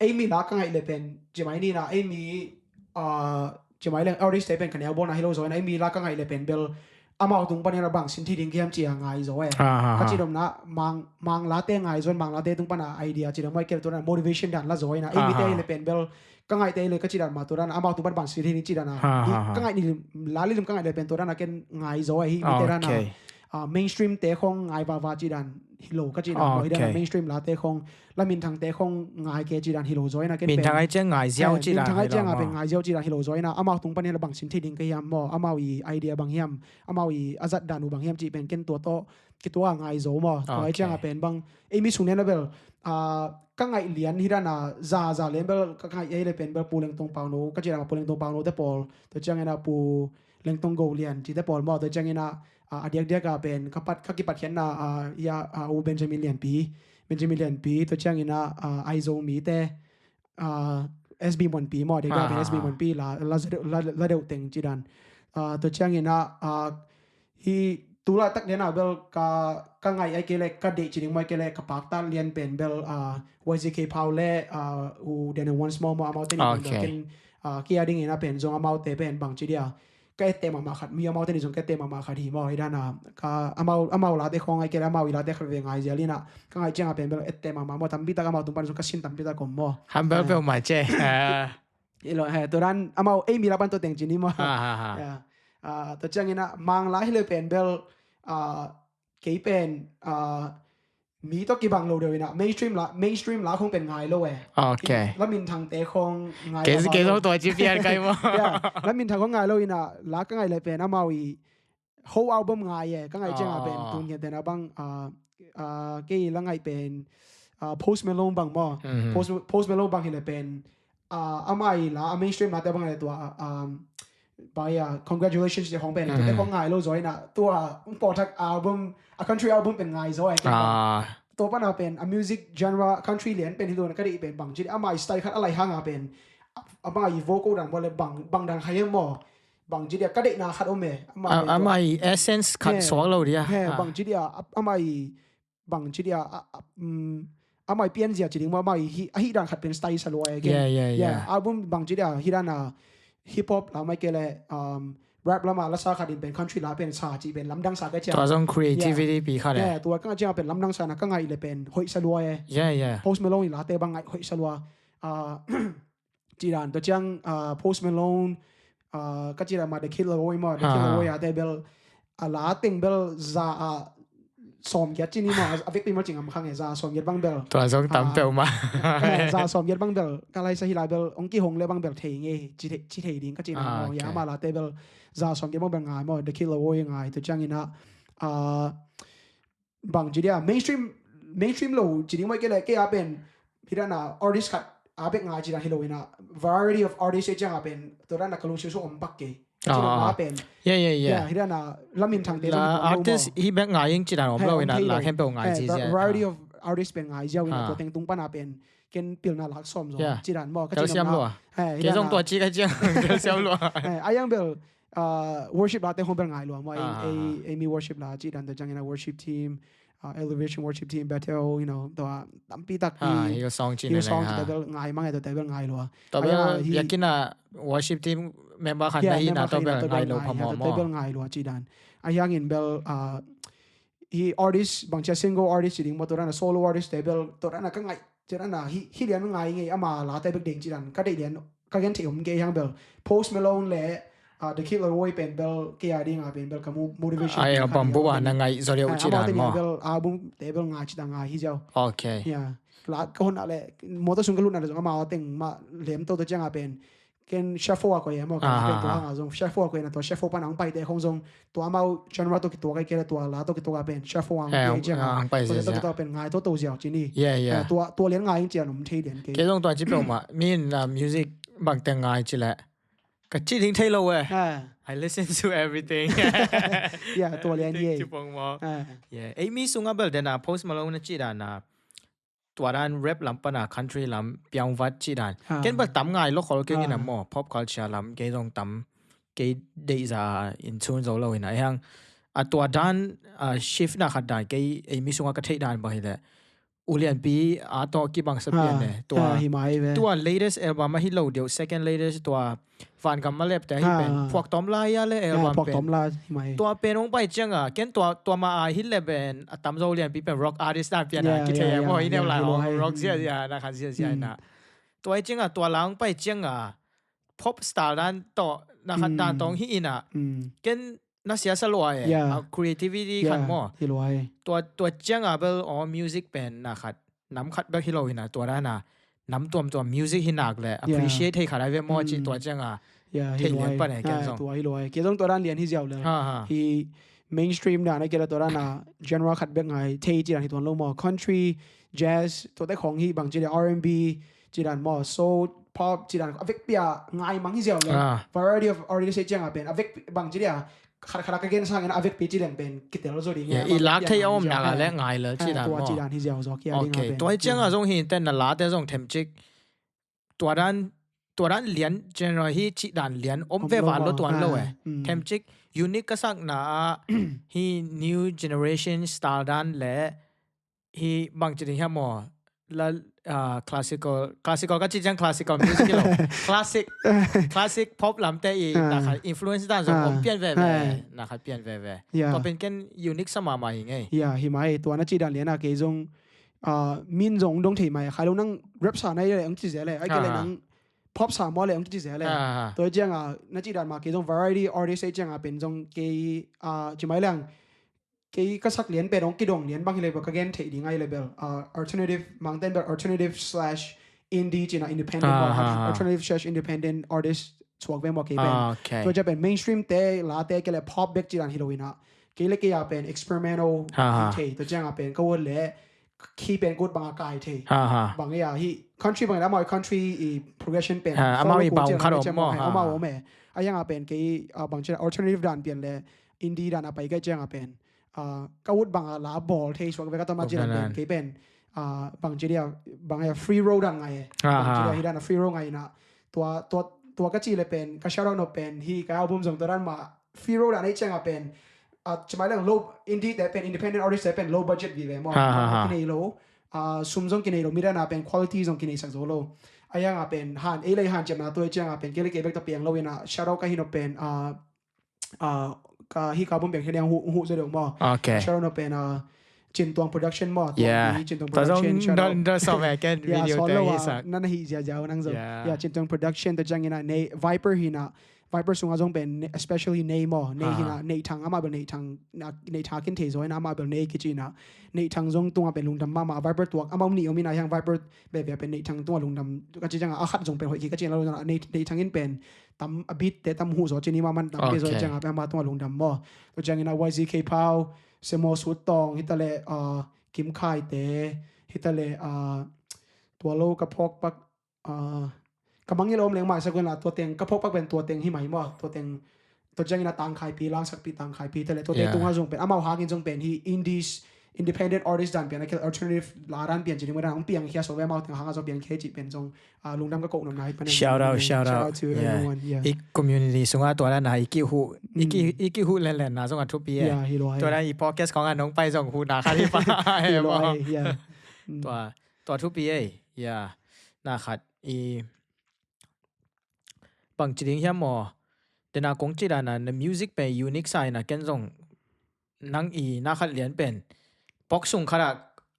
eimi la ka ngaih le pen ci mai ni na eimi, ah, ci mai leng artist te pen ka neu bawl na hi lo zaw ina eimi la ka ngaih le pen bel amau tung panin a bang sin thei ding kiam ci a ngai zaw e. Ka ci dom na mang, mang la te ngai zaw in mang la te tung pan a idea ci dom mai kel tu na motivation dan la zaw ina eimi te le pen bel ka ngaih te le ka ci dan ma tu dan amau tung pan bang sin thei ding ci dan a ka ngaih ni la li lim ka ngaih le pen tu dan a ken ngai zaw e hi mi te dan a. Ah, mainstream te khong ngai vava ci dan hi lo ka ci dan. Mainstream la te khong la minthang te khong ngai ke ci dan hi lo zaw ina ken minthang ai ciang ngai ziau ci dan minthang ai ciang a pen ngai ziau ci dan hi lo zaw ina amau tung panin la bang sin thei ding ka hiam maw, amau i idea bang hiam, amau i a zat dan uh bang hiam ci pen ken tua to ki tua ngai zaw maw. Tua ai ciang a pen bang eimi sung nen a bel, ah, ka ngaih lian hi dan a za za lian bel ka ngaih ei le pen bel Pu Lengtong Pau No ka ci dan a Pu Lengtong Pau No te pawl tua ciang ina Pu Lengtong Go Lian ci te pawl maw tua ciang ina a diakdiak a pen ka pat ka kipat khiatna a ia a U Benjamin Lianpi, Benjamin Lianpi tua ciang ina a Aizo mi te a S B Muanpi maw dek a pen S B Muanpi la la deuh teng ci dan. A tua ciang ina a hi tu laitak lian a bel ka ka ngai ai kei le ka deih ci ding maw ai kei le ka pakta lian pen bel a Y Z K Phau le a U Daniel Once More maw amau te ni pen bel ken a kia ding ina pen zong amau te pen bang ci dia ka ette mahmah khat mi amau te ni zong ka ette mahmah khat hi maw hi dan a ka amau amau late khong ai kei le amau i late khat ve ngai zial ina ka ngai ciang a pen bel ette mahmah maw tampi tak amau tung pan zong ka sin tampi tak om maw. Ham bel bel mai ce. Ilo he to dan amau ei mi la pan to teng ci ni maw. Tua ciang ina mang la hi le pen bel kei pen mi tawh kibang lo deuh ina mainstream la mainstream la khong pen ngai lo e. Okay. La minthang te khong ngai lo. Kei zong tua ci pian kai maw. La minthang khong ngai lo ina la ka ngai le pen amau i whole album ngai e ka ngai ciang a pen tun ngen te na bang kei la ngai pen Post Malone bang maw. Post Malone bang hi le pen amai la a mainstream la te bang le tua bang ia congratulations te khong pen te khong ngai lo zaw ina tua pawlthak album a country album pen ngai zaw e. Tua pana pen a music genre country lian pen hi lo na ka dei pen bang ci amai style khat a lai hanga pen amai vocal dan maw le bang bang dan khai maw bang ci dia ka deihna khat om e. Amai essence khat suak lo dia bang ci dia amai bang ci dia amai pianzia ci ding maw amai hi a hi dan khat pen style sa lua e. Album bang ci dia hi dan a hip hop la mai ke le rap lama lasa khat in pen country la pen sa cih pen lamdang sa ka cia. Tua zong creativity pi khat eh. Yeah, tua ka ngah ciang pen lamdang sa na ka ngaih le pen hoih sa lua eh. Yeah, yeah. Post Malone i late bang ngaih hoih sa lua. Ah, ci dan tua ciang, ah, Post Malone, ah, ka ci dan ma The Kid Laroi ma, The Kid Laroi a te bel a la teng bel za a sawm giat ci ni ma, a vekpi ma cing am khang e, za sawm giat bang bel. Tua zong tam peuh ma. Eh, za sawm giat bang bel ka lai sa hi lai bel ong kihong le bang bel thei nge ci thei, ci thei ding ka ci na ma. Ya ma la te bel za sawm giat bang bel ngai ma, The Kid Laroi ngai tua ciang ina, ah, bang ci dia mainstream, mainstream lo ci ding mai ke le ke a pen hi dan a artist khat a bek ngai ci dan hi lo ina, variety of artist e ciang a pen tua dan a ka lungsiu su om bak ke. Ci dan a pen. Yeah, yeah, yeah. Hi dan a lamin thang te la artist hi bek ngai ing ci dan om lo ina, la khempeuh ngai ci zia. Variety of artist pen ngai ziau ina, tua teng tung pan a pen ken pilna lak sawm zo ci dan maw ka ci siam lo. Ke zong tua ci ka ciang siam lo. A yang bel uh, worship la te hong bel ngai lua maw. Ei, ei mi worship la ci dan tua ciang ina worship team, uh, Elevation worship team, Bethel, you know, tua tampi tak hi. Hillsong ci, Hillsong ci ta bel ngai mang e, tua ta bel ngai lua. Tua bel biakina worship team member khat na hi na tua bel ngai lo phamawh maw. Tua bel ngai lua ci dan. A hiangin bel, uh, hi artist bang cia single artist ci ding maw, tua dan a solo artist te bel tua dan a ka ngai, tua dan a hi, hi lian ngai ngei ama la te bek ding ci dan ka deih lian ka gen thei om ke hiang bel Post Malone le, ah, The Kid Laroi pen bel ke a ding a pen bel ka mu motivation ai a bang bu a na ngai zo leu ci dan maw. Bel album te bel ngai ci dan ngai hi ziau. Okay. Yeah. La ka hon a le motor sung ka lun a le zong ama teng ma lem to to ciang a pen ken shuffle a koih e maw, ka la pen tua hang a zong shuffle a koih na tua shuffle pan a hong paite khong zong tua amau genre tawh kituak a i kei le tua la tawh kituak a pen shuffle a hong kei ciang a tua tawh kituak a pen ngai toto ziau ci ni. Tua lian ngai ing cian om thei lian kei. Kei zong tua ci peuhmah, mi in music bangteng ngai ci leh ka ci ding thei lo e. I listen to everything. Tua lian hi e. Ei mi sungah bel den a Post Malone na ci dan a tua dan rap lam pana country lam piang vat ci dan. Ken bel tam ngai lo khol kei ngin a maw, pop culture lam kei zong tam kei deihza in chun zo lo in a hiang a tua dan, ah, shift na khat dan kei ei mi sungah ka theih dan bang hi leh ulianpi a tawh kibang sa pian e. Tua latest album ahi lo deuh, second latest tua Vangam Malep te ahi pen phuak tom lai a le album pen. Tua pen hong pai ciang a ken tua, tua ma a hi le pen a tamzo lianpi pen rock artist dan pian a kithei a maw, hi neu lai hong rock ziazia na khan ziazia na. Tua hi ciang a tua la hong pai ciang a pop style dan tawh na khat dan tawh hi in a ken na siasa lua e. A creativity khan maw. Tua, tua ciang a bel aw music pen na khat nam khat bek hi lo hi na, tua dan a nam tuamtuam music hi nak le appreciate thei khat ai ve maw ci tua ciang a thei lian pan e ken zong. Tua hi lo e. Kei zong tua dan lian hi ziau le. Hi mainstream dan a kei le tua dan a genre khat bek ngai thei ci dan hi tuan lo maw. Country, jazz, tua te khong hi bang ci le R and B ci dan maw, soul, pop ci dan a vekpi a ngai mang hi ziau le. Variety of artist hi ciang a pen a vek bang ci le a khat khat a ka gen sang in a vekpi ci leng pen kitel zo ding. I lak thei a om nak a le ngai lel ci dan maw. Tua ci dan hi ziau zaw kia ding a pen. Tua hi ciang a zong hi ten na la te zong themcik tua dan, tua dan lian general hi ci dan lian om ve va lo tuan lo e. Themcik unique ka sak na a hi new generation style dan le hi bang ci ding hiam maw. La, ah, classical, classical ka ci ciang classical music hi lo. Classic, classic pop lamte i na khat influence dan zong om pian veve. Na khat pian veve. Tua pen ken unique sa mahmah hi ngei. Hi mai, tua na ci dan lian a kei zong, ah, min zong dong thei mai. Khai lo nang rap sa na i le ang ci zia le, ai kei le nang pop sa maw le ang ci zia le. Tua ciang a na ci dan ma kei zong variety artist hi ciang a pen zong kei, ah, ci mai leng kei ka sak lian pen hong kidong lian bang hi le bel ka gen theih ding ai le bel, ah, alternative, Mangten bel alternative slash indie ci na, independent, alternative slash independent artist suak ve maw kei pen. Tua ciang pen mainstream te la te kei le pop bek ci dan hi lo in a kei le kei a pen experimental hi thei. Tua ciang a pen ka won le key pen kut bang a kai thei. Bang a hi country bang a amau country i progression pen amau i bang khat om maw, amau om e. A yang a pen kei, ah, bang ci na alternative dan pian le indie dan a pai kei ciang a pen ah, ka ut bang a la bawl thei suak ve ka tawm a ci dan pen kei pen, ah, bang ci dia, bang a free roll dan ngai e. Bang ci dia hi dan a free roll ngai na. Tua, tua, tua ka ci le pen ka shout out nop pen hi ka album zong tua dan ma free roll dan a i ciang a pen, ah, ci mai leng low indie te pen, independent artist te pen low budget vive maw. Kinei lo, ah, sum zong kinei lo, mi dan a pen quality zong kinei sak zo lo. A yang a pen han, ei lei han ciam na tua i ciang a pen kei le kei bek ta piang lo in a shout out ka hi nop pen, ah, ah, ka hi ka bom beng hi liang hu hu zo deuh maw. Okay. Sharon pen ah, Cin Tuang Production maw. Yeah. Cin Tuang Tua zong Production, shout out. don don sawm eh ken Ya, video sawn te lo hi ah, sa. nan ahi ziazia uh nang zong. Yeah. Ya, Cin Tuang Production tua ciangin ah, Nei Viper hi na, Viper sungah zong pen, especially Nei maw, Nei hi na, Ah. Nei Thang amah bel Nei Thang, na, Nei Thang kin thei zaw hi na amah bel Nei kici na, Nei Thang zong tungah pen lungdam mahmah, Viper tuak amah om nih om in ah hiang Viper bebe pen Nei Thang tungah lungdam ka ci ciangah a khat zong pen hoih kik ka ci na lo na, Nei, Nei Thang in pen tam a bit te tam huh zaw ci ni mah man tam bia zaw Okay. ciangah pen amah tungah lungdam maw. Tua ciangin ah Y Z K Pau, Semo Sut Tawng, hi ta leh, ah, Kim Khai te, hi ta leh, ah, tua lo ka phawk pak, ah, ka mangngilh om leng mah sa kun la tua teng, ka phawk pak pen tua teng hi mai maw, tua teng, tua ciangin ah Tang Khai Pi, Lang Sak Pi, Tang Khai Pi, hi ta leh tua teng Yeah. tungah zong pen, amau hangin zong pen hi indies, independent artist dan pian, like alternative la dan pian ci ni maw dan, hong piang khia so ve amau teng hangah zong piang khia ci pen zong, ah, lungdam ka koh nuam na hi pan. Shout out, shout out. To Yeah. everyone. Yeah. I community sungah tua dan ah i kihuh, i ki, i kihuh lenlen na zong a thupi eh. Yeah, hi lo ai. Tua dan i podcast kong a nong pai zong huh na khat hi pa Hi eh lo maw. Ai, yeah. Mm. Tua, tua thupi eh. Yeah. Na khat i bang ci ding hiam maw. Tena kong ci dan a na music pen unique sa in a ken zong nang i na khat lian pen pok sung khat a,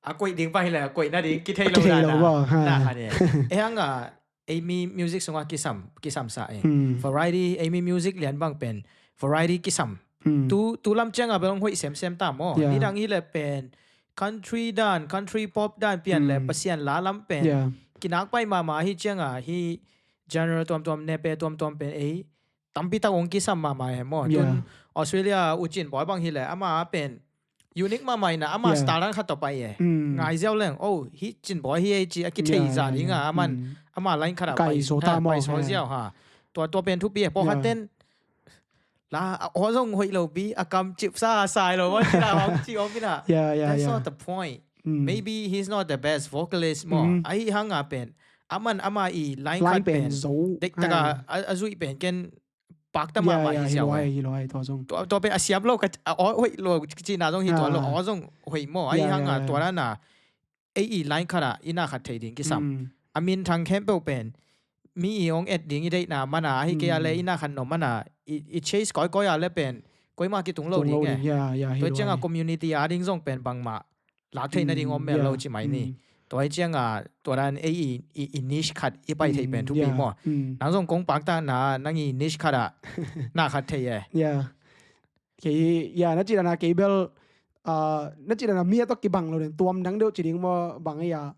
a koih ding pa hi le a koih na ding kithei lo Kithei dan lo a. maw, ha. Na khat eh. Eh hang a, ei mi music sungah kisam, kisam sa eh. Hmm. Variety, ei mi music lian bang pen variety kisam. Hmm. Tu, tu lam ciang a bel hong hoih semsem ta maw. Yeah. Nidang hi le pen country dan, country pop dan pian le Hmm. Pasian la lam pen. Yeah. Kinak pai mahmah hi ciang a hi genre tuamtuam, nepe tuamtuam pen ei tampi tak hong kisam mahmah eh maw. Yeah. Tun Australia U Cin Bawi bang hi le ama pen unique mahmah in a ama Yeah. style dan khat tawh pai eh. Mm. Ngai ziau leng, oh, hi Cin Bawi hi ei ci a kithei Yeah, za yeah, ding yeah. A man, Mm. ama line khat a Kai pai, zo ta ha, maw, pai zo yeah. ziau ha. Tua, tua pen thupi eh. Pawlkhat Yeah. ten la a aw zong hoih lo pi, a kam cip sa sai lo maw, ci la hong ci om in a. Yeah, yeah, That's yeah. not the point. Mm. Maybe he's not the best vocalist maw. Mm. Ahi hang a pen a man ama i line Line khat pen pen zo. dek taka Ha. a, a zui pen ken pak ta Yeah, mahmah yeah, hi hi ziau lo eh. Ai, hi lo Ai, tua zong. Tua, tua pen a siam lo ka, a aw hoih lo ci na zong hi tua lo, Ah. aw zong hoih maw. Ahi Yeah, hang a yeah, tua yeah. dan a ei i line khat a i na khat thei ding kisam. Mm. A minthang khempeuh pen mi i hong et ding i deihna man a, ahi kei a le Mm. i na khat nuam man a, i, i chase kawikawi a le pen koimah kitung lo Tung lo ding eh. ding, yeah, yeah, hi Tua lo ciang a Ai. Community a ding zong pen bangmah lak theih nading om mel Mm, lo yeah. Ci mai ni. Mm. Tua hi ciang a tua dan ei i, i, i niche khat i pai thei pen Mm, thupi yeah. maw. Mm. Nang zong kong pakta na, nang i niche khat a na khat thei eh. Yeah. Kei, yeah, na ci dan a kei bel, ah, na ci dan a mi a tawh kibang lo den tuam dang deuh ci ding maw bang ei a.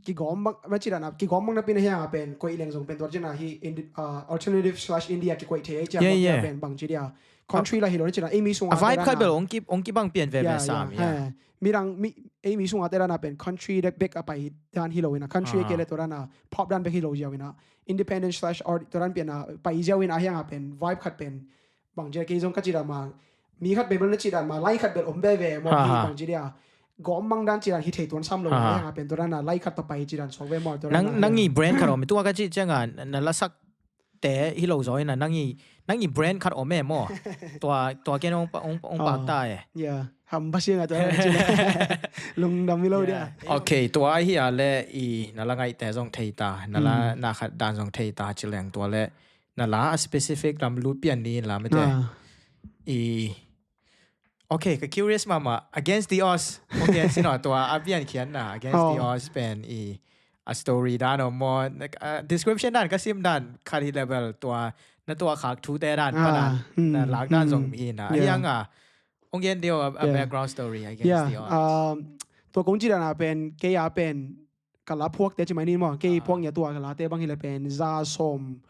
Kigawm bang, na ci dan a kigawm bang na pi na hiang a pen koih leng zong pen tua ci na hi indi-, ah, alternative slash indie a kikoih thei ei ci a Yeah, bang yeah. pen bang ci dia. Country la hi lo na ci dan a ei mi sung A a vibe dan khat a. bel hong ki, hong kibang pian veve Yeah, sam, yeah. yeah. Ha. Midang mi, ei mi sung a te dan a pen country dek bek a pai dan hi lo in a, country Ah. kei le tua dan a pop dan bek hi lo ziau in a, independent slash art tua dan pian a pai ziau in a hiang a pen vibe khat pen bang ci dia kei zong ka ci dan ma, mi khat bel bel na ci dan ma, line khat bel om veve maw, Ha, hi ha. bang ci dia. Gawm bang dan ci dan hi thei tuan sam lo, Ha, ha. hiang a pen tua dan a line khat tawh pai ci dan suak ve maw, tua Nang, dan a nang i hiang. Brand khat om, tua ka ci ciang a na, na lasak te hi lo zaw in a, nang i, nang i brand khat om e maw. Tua, tua ken hong pa, hong, hong Oh. pakta e. Yeah. Ham ba siang a tua dan ci dan. Lungdam hi lo dia. Yeah. Okay, tua hi a le i na la ngaihte zong thei ta, na la Mm. na khat dan zong thei ta ci leng tua le na la a specific lam lut pian ni la mete. Ah. I, okay, ka curious mahmah, Against the Odds. Okay, si no, tua a pian khian na, Against the Oh. Odds pen i, a story dan om maw, na, a description dan ka sim dan khat hi le bel tua, na tua khak thu te dan, Ah, pa dan, na mm, lak dan mm, zong hi na. yeah. Hiang a, hong gen dia a, a Yeah. background story, Against Yeah, the Odds. um, tua kong ci dan a pen, kei a pen, ka la phuak te ci mai ni maw, kei Ah. phuak nia tua ka la te bang hi le pen, za sawm,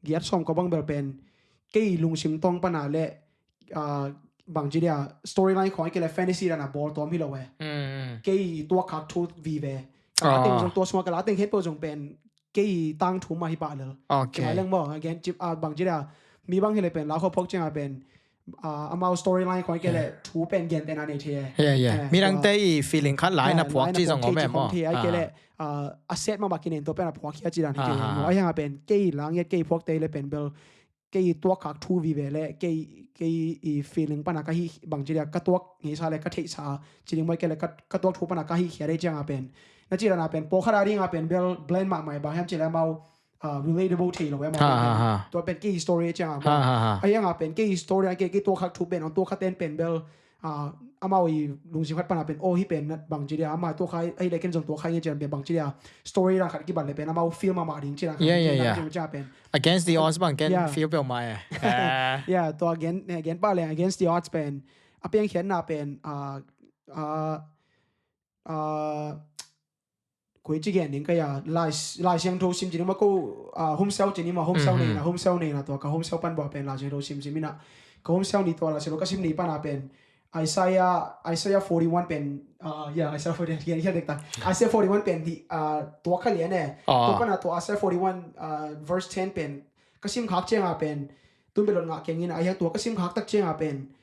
giat sawm ko bang bel pen, kei lungsim tawng pan a le, ah, bang ci dia, storyline khong kei le fantasy dan a bawl tuam hi lo e. Mm, mm. Kei tua khak thu vive. Ka la Ah. teng zong tua sung a ka la teng het po zong pen, kei tang thu ma hi pa lel. Okay. Kei leng maw, again, ci, ah, bang ci dia, mi bang hi le pen, la kho phuak ciang a pen, ah, amau storyline khong kei le, thu pen gen te na nei thei. Yeah, yeah. Eh, Midang tua- te i feeling khat lai na Eh, phuak lai ci zong om e ci maw. khong thei, ai kei Ah. le, ah, a set ma ba kinen to pen a phuak hi a ci dan hi kei. Ah, ah, Maw, ah. ai hang a pen, kei lang yet kei phuak te le pen bel, kei tuak khak thu vive le, kei, kei i feeling pan a ka hi bang ci dia, ka tuak ngei sa le, ka theih sa, ci ding maw kei le, ka, ka tuak thu pan a ka hi khia dei ciang a pen. Na ci dan a pen, pawlkhat a ding a pen, bel blend mahmah bang hiam ci le amau, ah, relatable thei lo e maw. Ha, ha, ha. Tua pen kei story ciang a maw. Ha, ha, ha. A hiang a pen kei story a kei, kei tua khak thu pen, tua khak ten pen bel, ah, amau i lungsim khat pan a pen, oh, hi pen bang ci dia, amau tua khak, a hi le ken zong tua khak nge ciang pen bang ci dia, story dan khat kibat le pen, amau feel mahmah ding ci dan khat. Yeah, yeah, yeah. Ciang pen. Against the odds bang ken feel peuhmah e. Ah. Yeah, tua gen, eh, gen pa le against the odds pen, a piangkhiatna pen, ah, ah, ah, koi ci gen ding ka ya, Lai, Lai Siangtho sim ci ding ma ko, ah, Home Cell ci ni ma, Home Cell nei na, Home Cell nei na tua, ka Home Cell pan bua pen Lai Siangtho sim ci mi na, ka Home Cell ni tua Lai Siangtho ka sim ni pan a pen, Isaiah, Isaiah forty-one pen, ah, yeah, Isaiah forty-one, yeah, yeah, dek ta. Isaiah forty-one pen di, ah, tua ka lian e. Ah. Tua pan a tua Isaiah forty-one, ah, verse ten pen, ka sim khak ciang a pen, tun belon ngah keng in a, a hiang tua ka sim khak tak ciang a pen,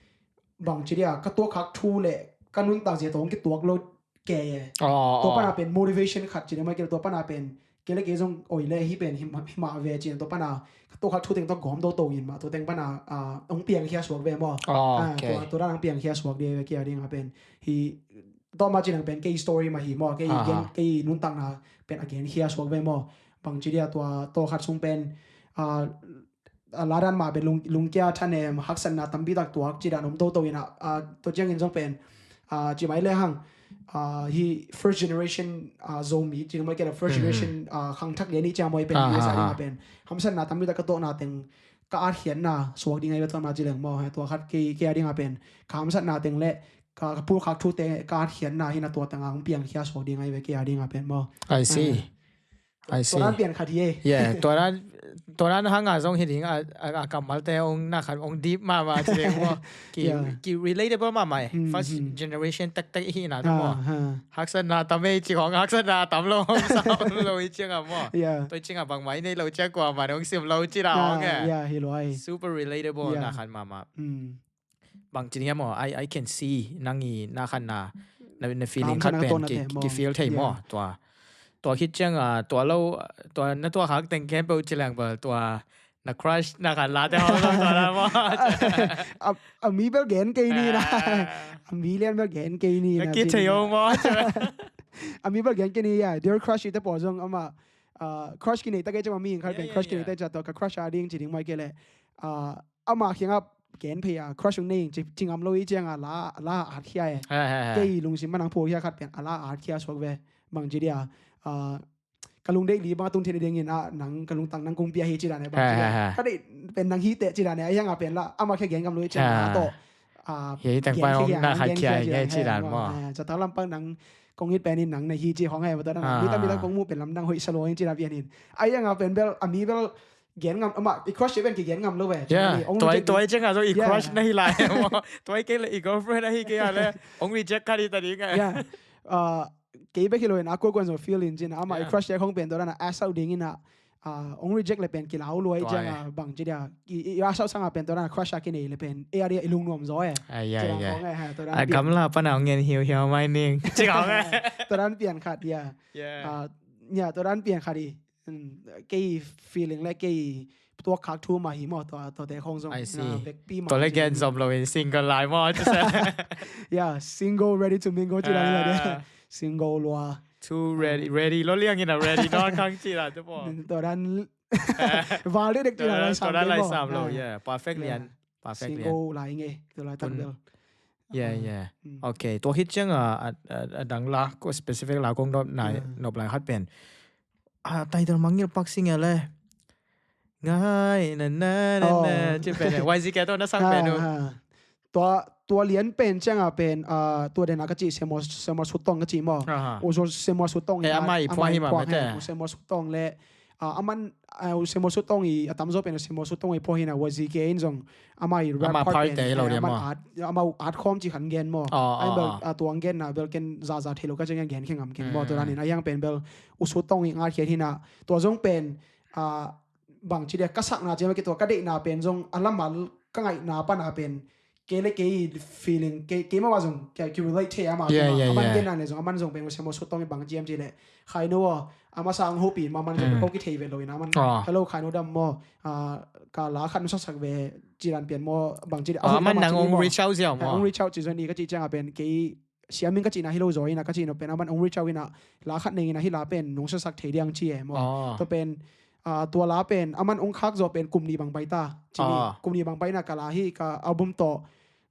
bang ci dia, ka tua khak thu le, ka nuntak zia tua hong kituak lo kei e. Oh, tua pan a pen motivation khat ci dia mai kei, tua pan a pen, kei le kei zong oi le hi pen, hi ma, hi ma ve ci dia, tua pan a, ka tua khak thu teng tua gawm to to in ma, tua teng pan a, ah, hong piangkhia suak ve maw. Oh, ah, okay. Tua, tua dan hong piangkhia suak dia ve kei a ding a pen. Hi, tua ma ci nang pen, kei story ma hi maw, kei, ah, gen, kei nuntakna pen a genkhia suak ve maw. Bang ci dia tua, tua khat sung pen, ah, a la dan mah pen lung, lungkia thanem, haksatna tampi tak tuak ci dan om toto in a, ah, tua ciangin zong pen, ah, ci mai le hang, ah, hi first generation, ah, Zomi, ci mai kei la first generation, ah, khangthak lian i cia moi pen, ah, U S A ah, ding a pen. Hamsatna tampi tak ka tuakna teng, ka atkhiatna suak ding a i tua ma ci leng maw, tua khat kei, kei a ding a pen. Ka hamsatna teng le, ka, ka pulkhak thute, ka atkhiatna hi na tua teng a hong piangkhia suak ding a i ve kei a ding a pen maw. I see. Ah. I see. Tua dan pian khat hi e. Yeah, tua dan, tua dan hang a zong hi ding a, a, a kammalte hong na khat hong deep mahmah ci ding maw. Ki, yeah, ki relatable mahmah e. Mm, first generation tektek hi na tua maw. Ah, ah. Haksatna tam e ci hong haksatna tam lo hong sa lo i ciang a maw. Yeah. Tua i ciang a bangmah i nei lo ciang kua mah hong sim lo ci na hong e. Yeah, hi lo ai. Super relatable na khat mahmah. Mm. Bang ci ni a maw, I, I can see nang i na khanna, na, na feeling khat pen ki, ki feel thei maw. Tua, tua khit ciang a, tua lo, tua na tua khak teng khempeuh ci leng bel, tua na crush na khanna te hong lo tua na maw. A, a mi bel gen kei ni na. Ah. A mi lian bel gen kei ni na. Na kithei hong maw. A mi bel gen kei ni a, dear crush i te pawl zong ama, ah, crush ki nei ta kei ciang a mi khat pen crush ki nei ta kei ciang tua ka crush a ding ci ding mai kei le. Ah, ama kiangah gen phei a, crush ung nei ci, ci ngam lo i ciang a la, la at khia e. Ha, ha, ha. Kei lungsim manang pho khia khat pen a la at khia suak ve. Bang ci dia, ah, ka lungdeih li bang a tung thei ding in a nang ka lungtang nang kong pia hi ci dan e bang ci dia. Ha, ha, ha. Ka deih pen nang hi teh ci dan e, a hiang a pen la, ama kia gen ngam lo i ciang a la to. Ah, hi teng pa hong na khat khia hi nge ci dan maw. Ah, ca tak lam pang nang kong it pen in nang na hi ci hong e, ma to nang. Ah. Mi ta mi ta kong mu pen lamdang hoih sa lo in ci dan pian in. A hiang a pen bel, a mi bel, gen ngam, ama, i crush pen ki gen ngam lo ve. Yeah, tua i, tua i ciang a zong i crush na hi lai maw. Tua i kei le i girlfriend a hi kei a le, hong reject kha di ta ding a. Yeah. Ah, kei bek hi lo in a kuakuan zong feel in cin a, ama i crush te khong pen tua dan a ask out ding in a, ah, hong reject le pen ki lau lua i ciang a bang ci dia. I, i ask out sang a pen tua dan a crush a ki nei le pen. E a dia i lungnuam zaw e. Ah, yeah, yeah. Tua dan a gamla pan a hong ngen hiuhiau mai ning. Ci ngam e. Tua dan pian khat, yeah. Yeah. Ah, yeah, tua dan pian khat i. Mm, kei feeling le kei tuak khak thu mah hi maw, tua, tua te khong zong. I see. Tua le gen zom lo in single lai maw. Yeah, single ready to mingle ci lai le. Single lua. Too ready, ready lo liang in a ready nawn khang ci la te paw. Tua dan val dek dek ci la lai sam lo. Yeah, perfect lian. Perfect lian. Single lai nge, tua lai tak bel. Yeah, yeah. Okay, tua khit ciang a, a, a dang la, ko specific la kong nop lai, nop lai khat pen. A title mangngilh pak sing e le. Ngai, na, na, na, na, ci pen e. Y Z K tawh na sang pen uh. Tua, tua lian pen ciang a pen, ah, tua den a ka ci Samuel, Samuel Sutong ka ci maw. Aha. U Samuel Sutong. Eh, amah i phuah hi mah mate. U Samuel Sutong le, ah, aman, ah, U Samuel Sutong i, a tamzaw pen U Samuel Sutong i phuah hi na, Y Z K in zong, amah i rap part pen, amah art, amah art khawm ci khan gen maw. Ai bel, ah, tua ang gen na bel ken zaza thei lo ka ciang gen khe ngam keng maw. Tua dan in a hiang pen bel U Sutong i ngat khiat hi na. Tua zong pen, ah, bang ci dia ka sakna ci ma ki tua ka deihna pen zong a lam a ka ngaihna pan a pen kei le kei feeling, kei, kei mah zong, kei, kei relate thei a mah. Yeah, yeah, yeah. Aman gen nang le zong, aman zong pen U Samuel Sutong i bang ci em ci le. Khaino aw, a masa ang hopi, ma man zong ko ki thei ve lo in, aman. Hello, Khaino dam maw, ah, ka la khat nusaksak ve, ci dan pian maw, bang ci dia. Aman nang ong reach out ziau maw. Ong reach out ci zong ni ka ci ciang a pen, kei siam in ka cihna hi lo zaw in a ka cih nop pen, aman ong reach out in a, la khat nei in a hi la pen, nong saksak thei diang ci e maw. Tua pen, ah, tua la pen aman ong khak zawh pen kum nih bang pai ta. Cini, ah, kum nih bang pai na ka la hi, ka album tawh,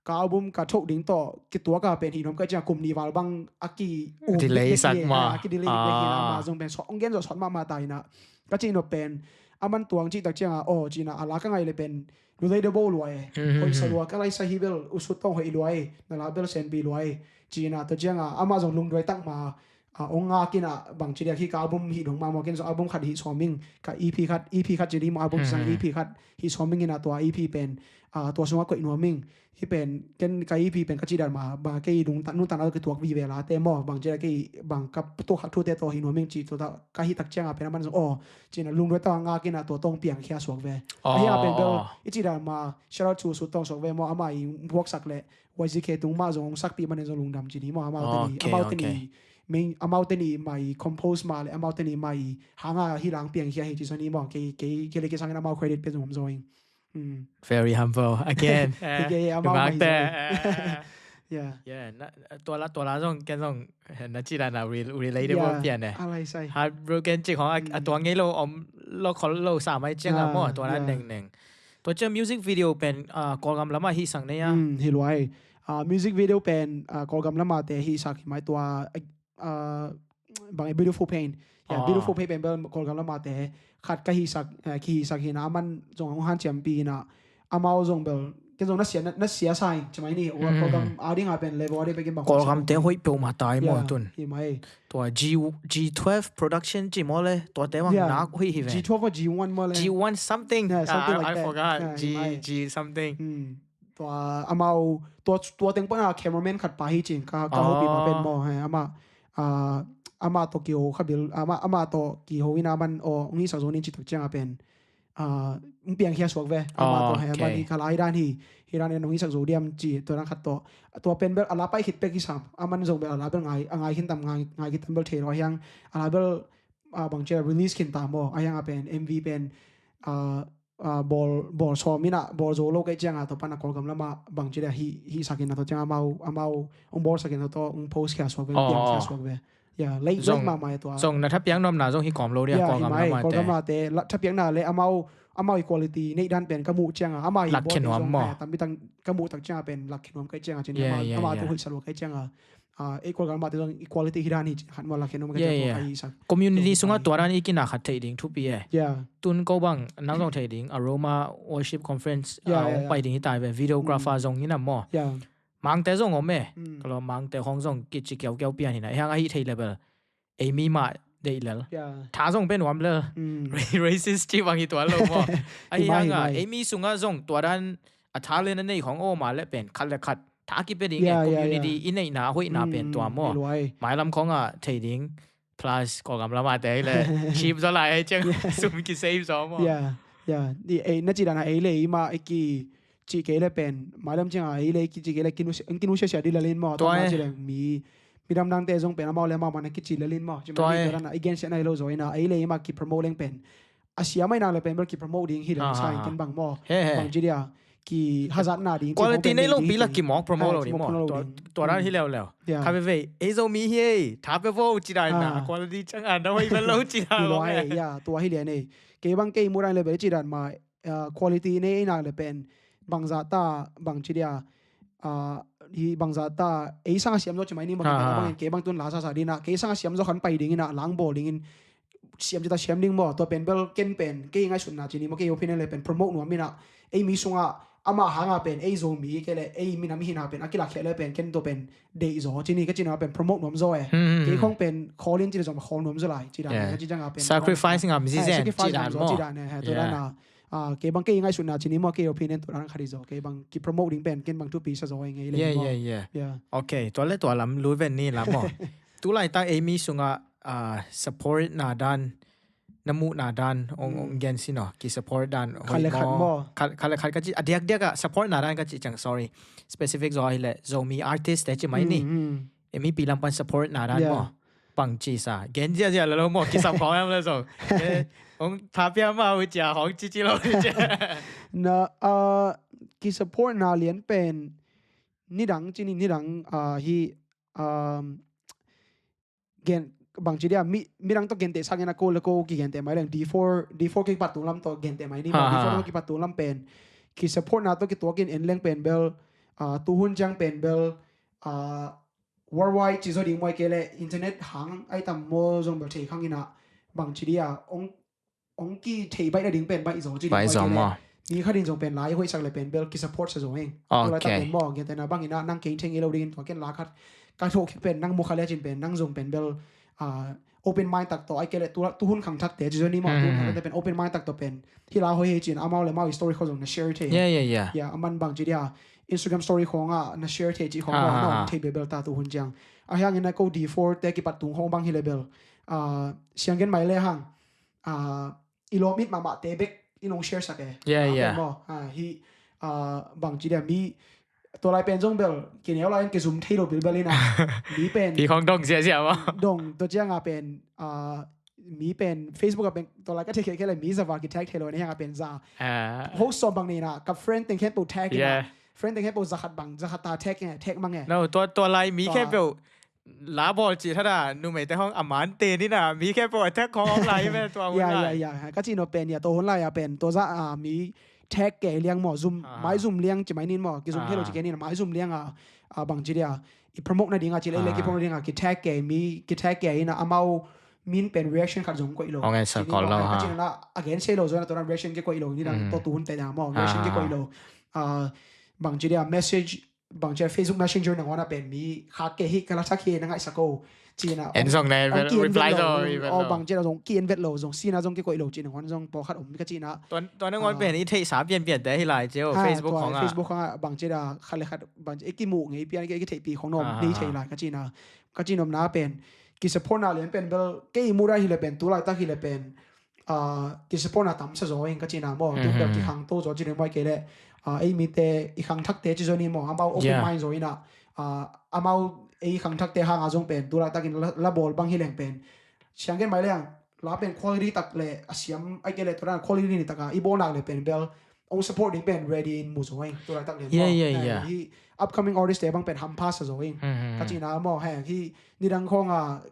ka album ka thok ding tawh kituak a pen hi nuam ka ciang kum nih val bang a ki um delay sak hi, ma, a ki delay hi na, ah, ma zong pen sawt, ong gen zawh sawt mahmah ta hi na. Ka cih nop pen aman tuang cih tak ciang a, aw, cina a la ka ngai le pen relatable lua e. Hmm. Hoih sa lua, ka lai sa hi bel usut tawng hoih lua e, na la bel senpi lua e. Cina tua ciang a amah zong lungduai tak ma, ah, ong ngak in a bang ci diak hi, ka album hi dong ma maw, ken zong album khat hi sawm ing, ka E P khat, E P khat ci ni maw, album sang, hmm, E P khat hi sawm ing in a tua E P pen, ah, tua sungah koih nuam ing. Hi pen, ken ka E P pen ka ci dan ma, bang kei nuntak, nuntak na kituak vive la te maw, bang ci diak kei bang ka tuak khat thu te tawh hi nuam ing ci tua ta, ka hi tak ciang a pen aman zong, aw, cina lungduai tak a ngak in a tua tawng piang khia suak ve. Aw. Ahi a pen bel, i ci dan ma, shout out to Sut Tawng suak ve maw, amah i buaksak le Y Z K tung mah zong ong sakpih manin zong lungdam ci ni maw, amau te ni, ok, amau te ni, ok, main, amau te ni mai compose mah le amau te ni mai hanga hi lang piang khia hi ci sa ni maw, kei, kei, kei le kei sangin amau credit pe zong om zaw ing. Hmm. Very humble again. Kei, kei, amau mai zong. Eh, eh, eh, eh. Yeah. Yeah, na, tua la, tua la zong, ken zong, na ci dan a re-, relatable, yeah, pian eh. A lai sai. Heartbroken ci khong a, a, hmm, tua ngei lo om lo khol lo sa mai ciang a maw, ah, tua la, yeah, nengneng. Tua ciang music video pen, ah, Kawlgam lamah hihsak nei a? Hmm, hi luai. Ah, music video pen, ah, Kawlgam lamah te hihsak hi mai tua, ah, bang e, Beautiful Pain. Ya, ah, Beautiful Pain pen bel Kawlgam lamah te khat ka hihsak, eh, kihihsak hi na, aman zong hong hanciampih hi na, amau zong bel, ken zong na sia, na, na sia sa ing, ci mai ni, hmm, Kawlgam a ding a pen level a ding pen ken bang Kawlgam te hoih peuhmah ta hi maw, ya, tun. Hi mai. Tua G, G twelve production ci maw le, tua te bang, ya, nak hoih hi ve. G twelve or G one maw le. G one something. Yeah, something, ah, like that. I forgot. Yeah, hi mai. G, G something. Hmm. Tua amau, tua, tua teng pana cameraman khat pa hi cin, ka, ka hopih ma pen maw, he, amah, ah, amah tawh kiho kha bil, amah, amah tawh kiho in aman, aw, ong hihsak zo ning ci tak ciang a pen, ah, ong piang khia suak ve. Amah tawh, he, amah, ok, ni ka la hi dan hi, hi dan in ong hihsak zo diam ci, tua dan khat tawh. Tua pen bel a la pai khit pek hi sam, aman zong bel a la bel ngai, a ngai khin tam, ngai, ngai khin tam bel thei lo a hiang, a la bel, ah, bang cia release khin ta maw, a hiang a pen, M V pen, ah, ah, bawl, bawl sawm in a, bawl zo lo kei ciang a, tua pan a Kawlgam lamah bang ci dia hi, hihsak in a, tua ciang amau, amau ong bawlsak in a, tua ong post khia suak ve, ong piang khia suak ve. Ya, late, late mahmah e tua. Zong na thapiak nopna zong hi kawm lo dia, ya, Kawlgam lamah te. Kawlgam lamah te, la, thapiakna le amau, amau i quality neih dan pen ka muh ciang a, amah hi bawl khin nuam maw, tampi tang ka muh tak ciang a pen lak khin nuam kei ciang a, cin, ya, amah, ya, amah, ya, tu hoih sa lo kei ciang a. Ah, ei Kawlgam mah te zong equality hi dan hi, khat maw, lak khen om ka, yeah, ciang, yeah, tua ka hi sak. Community sungah tua dan i kina khat theih ding thupi e. Yeah. Tun ko bang, nang zong theih ding, Aroma Worship Conference, yeah, ah, yeah, ong, yeah, pai ding hi tai ve, videographer, mm, zong hi na maw. Yeah. Mangte zong om e. Mm. Ka lo Mangte hong zong kici kiaukiau pian hi na. Hiang ahi thei level. Ei mi mah deih lel. Yeah. Tha zong pe nuam lel. Mm. Ra-, racist ci bang hi tuan lo maw. Ahi hang a, ei mi sungah zong tua dan a talent a nei hong om a le pen khat le khat tha kipia ding e, yeah, yeah, community, yeah, i neihna hoihna pen tua maw. Mm, hi luai. Mailam khong a thei ding, plus Kawlgam lamah te le cheap zaw lai, hei ciang, yeah, sum kisave zaw maw. Yeah, yeah. Ni ei na ci dan a ei le ei mah i kici kei le pen, mailam ciang a ei le ei kici kei le kinu, kinu sia sia di lalin maw. Tua, tua mah e, ci le mi, mi damdangte zong pen amau le amau mah na kici lalin maw. Ci mah, tua e, ni tua dan a i gensiatna hi lo zaw in a, ei le ei mah kipromote leng pen a sia mai nak le pen bel kipromote ding hi le, ah, sa in ken bang maw. He, he. Bang ci dia, kihazatna ding, quality nei lo pi la kimawk promote lo ding maw. Tua, tua dan hi leuleu. Yeah. Kha veve, ei Zomi hi ei, tha pe vo ci dan na, ah, quality ciang a na hoih pen lo ci dan lo. Hi lo e, yeah, tua hi lian ei. Kei bang kei muh dan le bel ci dan mah, ah, quality nei ei nak le pen bangzah ta, bang ci dia, ah, hi bangzah ta, ei sang a siam zaw ci mai ni maw, ah, kei bang, ah, kei bang tun la sa sa ding a, kei sang a siam zaw khan pai ding in a, lang bawl ding in, siam ci ta siam ding maw, tua pen bel ken pen, kei ngaihsutna ci ni maw, kei opinion le pen promote nuam in a, ei mi sungah, amah hang a pen, ei Zomi kei le, ei minam hi na pen, a kilakkhia le pen, ken tua pen, deih zaw, ci ni ka ci na pen, promote nuam zaw e. Hmm, hmm, hmm. Kei khong pen, khawl in ci le zaw, khawl nuam zaw lai, ci dan, yeah, ka ci ciang a pen, sacrifice ngam zizen, eh, sacrifice ci dan ngam zaw maw, ci dan e, he, tua dan a. Yeah. Ah, kei bang kei ngaihsutna ci ni maw, kei opinion tua dan khat hi zaw, kei bang kipromote ding pen, ken bang thupi sa zaw e ngei le maw. Yeah, yeah, yeah. Yeah. Okay, tua le tua lam lut ven ni lam maw. Tu laitak ei mi sungah, ah, support na dan, na muhna dan, ong, hmm, ong gen sin aw, kisupport dan, khat le khat maw. Khat, khat le khat ka ci, a diakdiak a, support na dan ka ci ciang, sorry. Specific zaw hi le, Zomi artist te ci mai ni. Hmm, hmm. Ei mipi lam pan support na dan maw. Yeah. Bang ci sa. Gen ziazia le lo maw, kisam khawng em le zong. Eh, ong tha pia ma hu cia, hong ci ci lo cia. Na, ah, kisupport na lian pen, nidang ci ni, nidang, ah, hi, um, gen, bangci dia, mi, midang tawh genteh sak in a, ko le ko kigenteh mai leng, D four, D four kipat tung lam tawh genteh mai ni maw. Ha, ha. D four tawh kipat tung lam pen, ki support na tawh kituak in en leng pen bel, ah, tuhun ciang pen bel, ah, worldwide ci zaw ding maw, ahih kei leh internet hang ai tam maw zong bel thei khang in a, bangci dia, ong, ong kithei baih nading pen baih zaw ci ding maw, ahih kei leh mi khat in zong pen la i hoihsak le pen bel ki support sa zaw ing. Tu laitak pen maw, gentehna bang in a, nang kei thei ngei lo dingin tua ken la khat ka thawh khit pen nang mu kha le cin pen nang zong pen bel, ah, open mind tak tawh, ahih kei leh tu, tuhun khangthakte ci zaw ni maw, tuhun khangthakte pen open mind tak tawh pen hih la hoih hi cin amau le amau story khawng zong na share thei. Yeah, yeah, yeah. Yeah, a man bangci dia, Instagram story khawng ah na share thei ci khawng maw, na om thei bebel ta tuhun ciang. A hiang in a ko D four te kipat tung khawng bang hi le bel, ah, siang gen mai le hang, ah, i lawm it mahmahte bek i nong share sak e. Yeah, yeah. Maw, ah, hi, ah, bangci dia mi, tua lai pen zong bel kineu lai in kizum thei lo bilbel in a, mi pen pi khawng dong ziahziah maw. Dong, tua ciang a pen, ah, mi pen Facebook a pen tua lai ka thei khekhe le mi za val ki tag thei lo, na hiang a pen za, ah, ho sawm bang nei in a, ka friend teng khempeuh tag in a. Yeah. Friend teng khempeuh za khat bang, za khat ta tag e, tag mang e. No, tua, tua lai mi khempeuh la bawl cih thadah numeite hawng a man te ni na, mi khempeuh a tag khawng hawng lai hi ve tua hun lai. Ya, ya, ya. Ka cih nop pen ya, tua hun lai a pen tua zah, ah, mi tag kei liang maw, zum, mai zum liang ci mai nin maw, kizum thei lo ci kei nin, mai zum liang a, ah, bangci dia, i promote nading a ci le, le ki promote nading a ki tag kei, mi ki tag kei in a, amau min pen reaction khat zong koih lo. Hong en sa kol lo ha. Ka cih na, again sei lo zong na tua reaction ki koih lo, ni dang tua tuhun te na maw, reaction ki koih lo. Ah, bangci dia, message bangci a Facebook Messenger nangawn a pen mi khak kei hi, ka la thak hi, na ngaihsak o ci in a. En zong na en vet lo, reply zong reply lo. Bangci a zong ki en vet lo, zong sina zong ki koih lo ci nangawn zong pawlkhat om ka cih na. Tua, tua nangawn pen i theihsa pianpian te hi lai ci o, Facebook khawng a. Facebook khawng a bangci a khat le khat bangci a i kimuh ngei pian, i kitheihpih khawng na om ni thei lai ka cih na. Ka cih nopna pen ki support na lian pen bel kei i muh dan hi le pen, tu laitak hi le pen, ah, ki support na tam sa zaw ing ka cih na maw. Tu bel ki khangto zaw ci ding maw, ahih kei leh, ah, ei mite i khangthakte ci zaw ni maw, amau open mind zaw in a, ah, amau ei khangthakte hang a zong pen tu laitak in la, la bawl bang hi leng pen siang gen mai leng la pen quality tak le a siam, ahih kei leh tua dan quality ni tak a i bawl nak le pen bel ong support ding pen ready in mu zaw ing tu laitak le maw. Yeah, yeah. Hi upcoming artist te bang pen hampha sa zaw ing ka cih na maw. Hi ni dang khawng a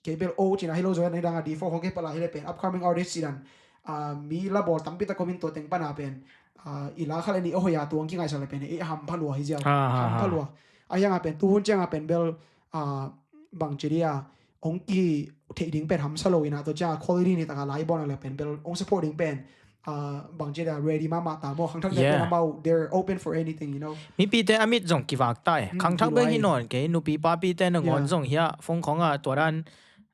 kei bel o cih na hi lo zaw, ni dang a D four khawng kei pala hi le pen upcoming artist cih dan, ah, mi la bawl tampi tak om in tua teng pan a pen, ah, i la kha le ni a hoih a tuang kingaihsak le pen i hampha lua hi ziau. Hampha lua. A hiang a pen tuhun ciang a pen bel, ah, bangci dia, ong ki theih ding pen hamsa lo in a, tua ciang a quality ni tak a la i bawl na le pen bel ong support ding pen, ah, bangci dia ready mahmah ta maw. Khangthak te pen amau, they're open for anything, you know. Mipite a mit zong kivak ta e. Khangthak bek hi nawn kei, nupi papite nangawn zong hi a, phone khawng a tua dan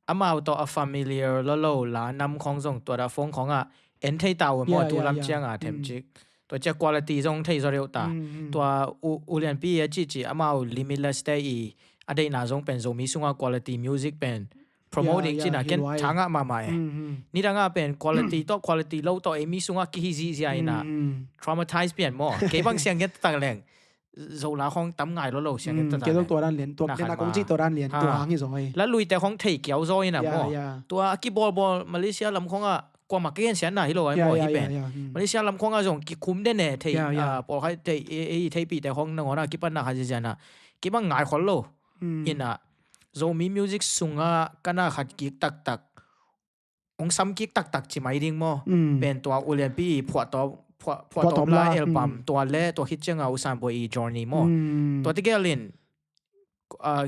amau tawh a familiar lo lo la nam khawng zong tua dan phone khawng a en thei ta uh maw, tu lam ciang a themcik. Tua ciang quality zong thei zaw deuh ta. Tua u, u lianpi a cihcih amau Limitless te i a deihna zong pen Zomi sungah quality music pen promote ding cihna ken thangah mahmah e. Ni dangah pen quality tawh quality lo tawh ei mi sungah kihi zihziah inah traumatize pian maw. Kei bang siang gen taktak leng Zola khawng tam ngai lo lo siang gen taktak. Kei zong tua dan lian, tua kena kong cih tua dan lian, tua hang hi zong ei. La luite khawng thei kiau zaw inah maw. Tua a kibawlbawl Malaysia lam khawngah kuamah ka gensiatna hi lo ai maw hi pen. Malaysia lam khawngah zong kikhum den e thei, pawlkhat thei, ei theipihte khawng nangawnah kipatna khat ziahziah inah kibang ngai khol lo. Inah Zomi music sungah ka na khat kik taktak, hong sam kik taktak ci mai ding maw. Pen tua ulianpi i phuahtawm, phuahtawm la album tua le tua khit ciangah u Sanboi i journey maw. Tua tegel in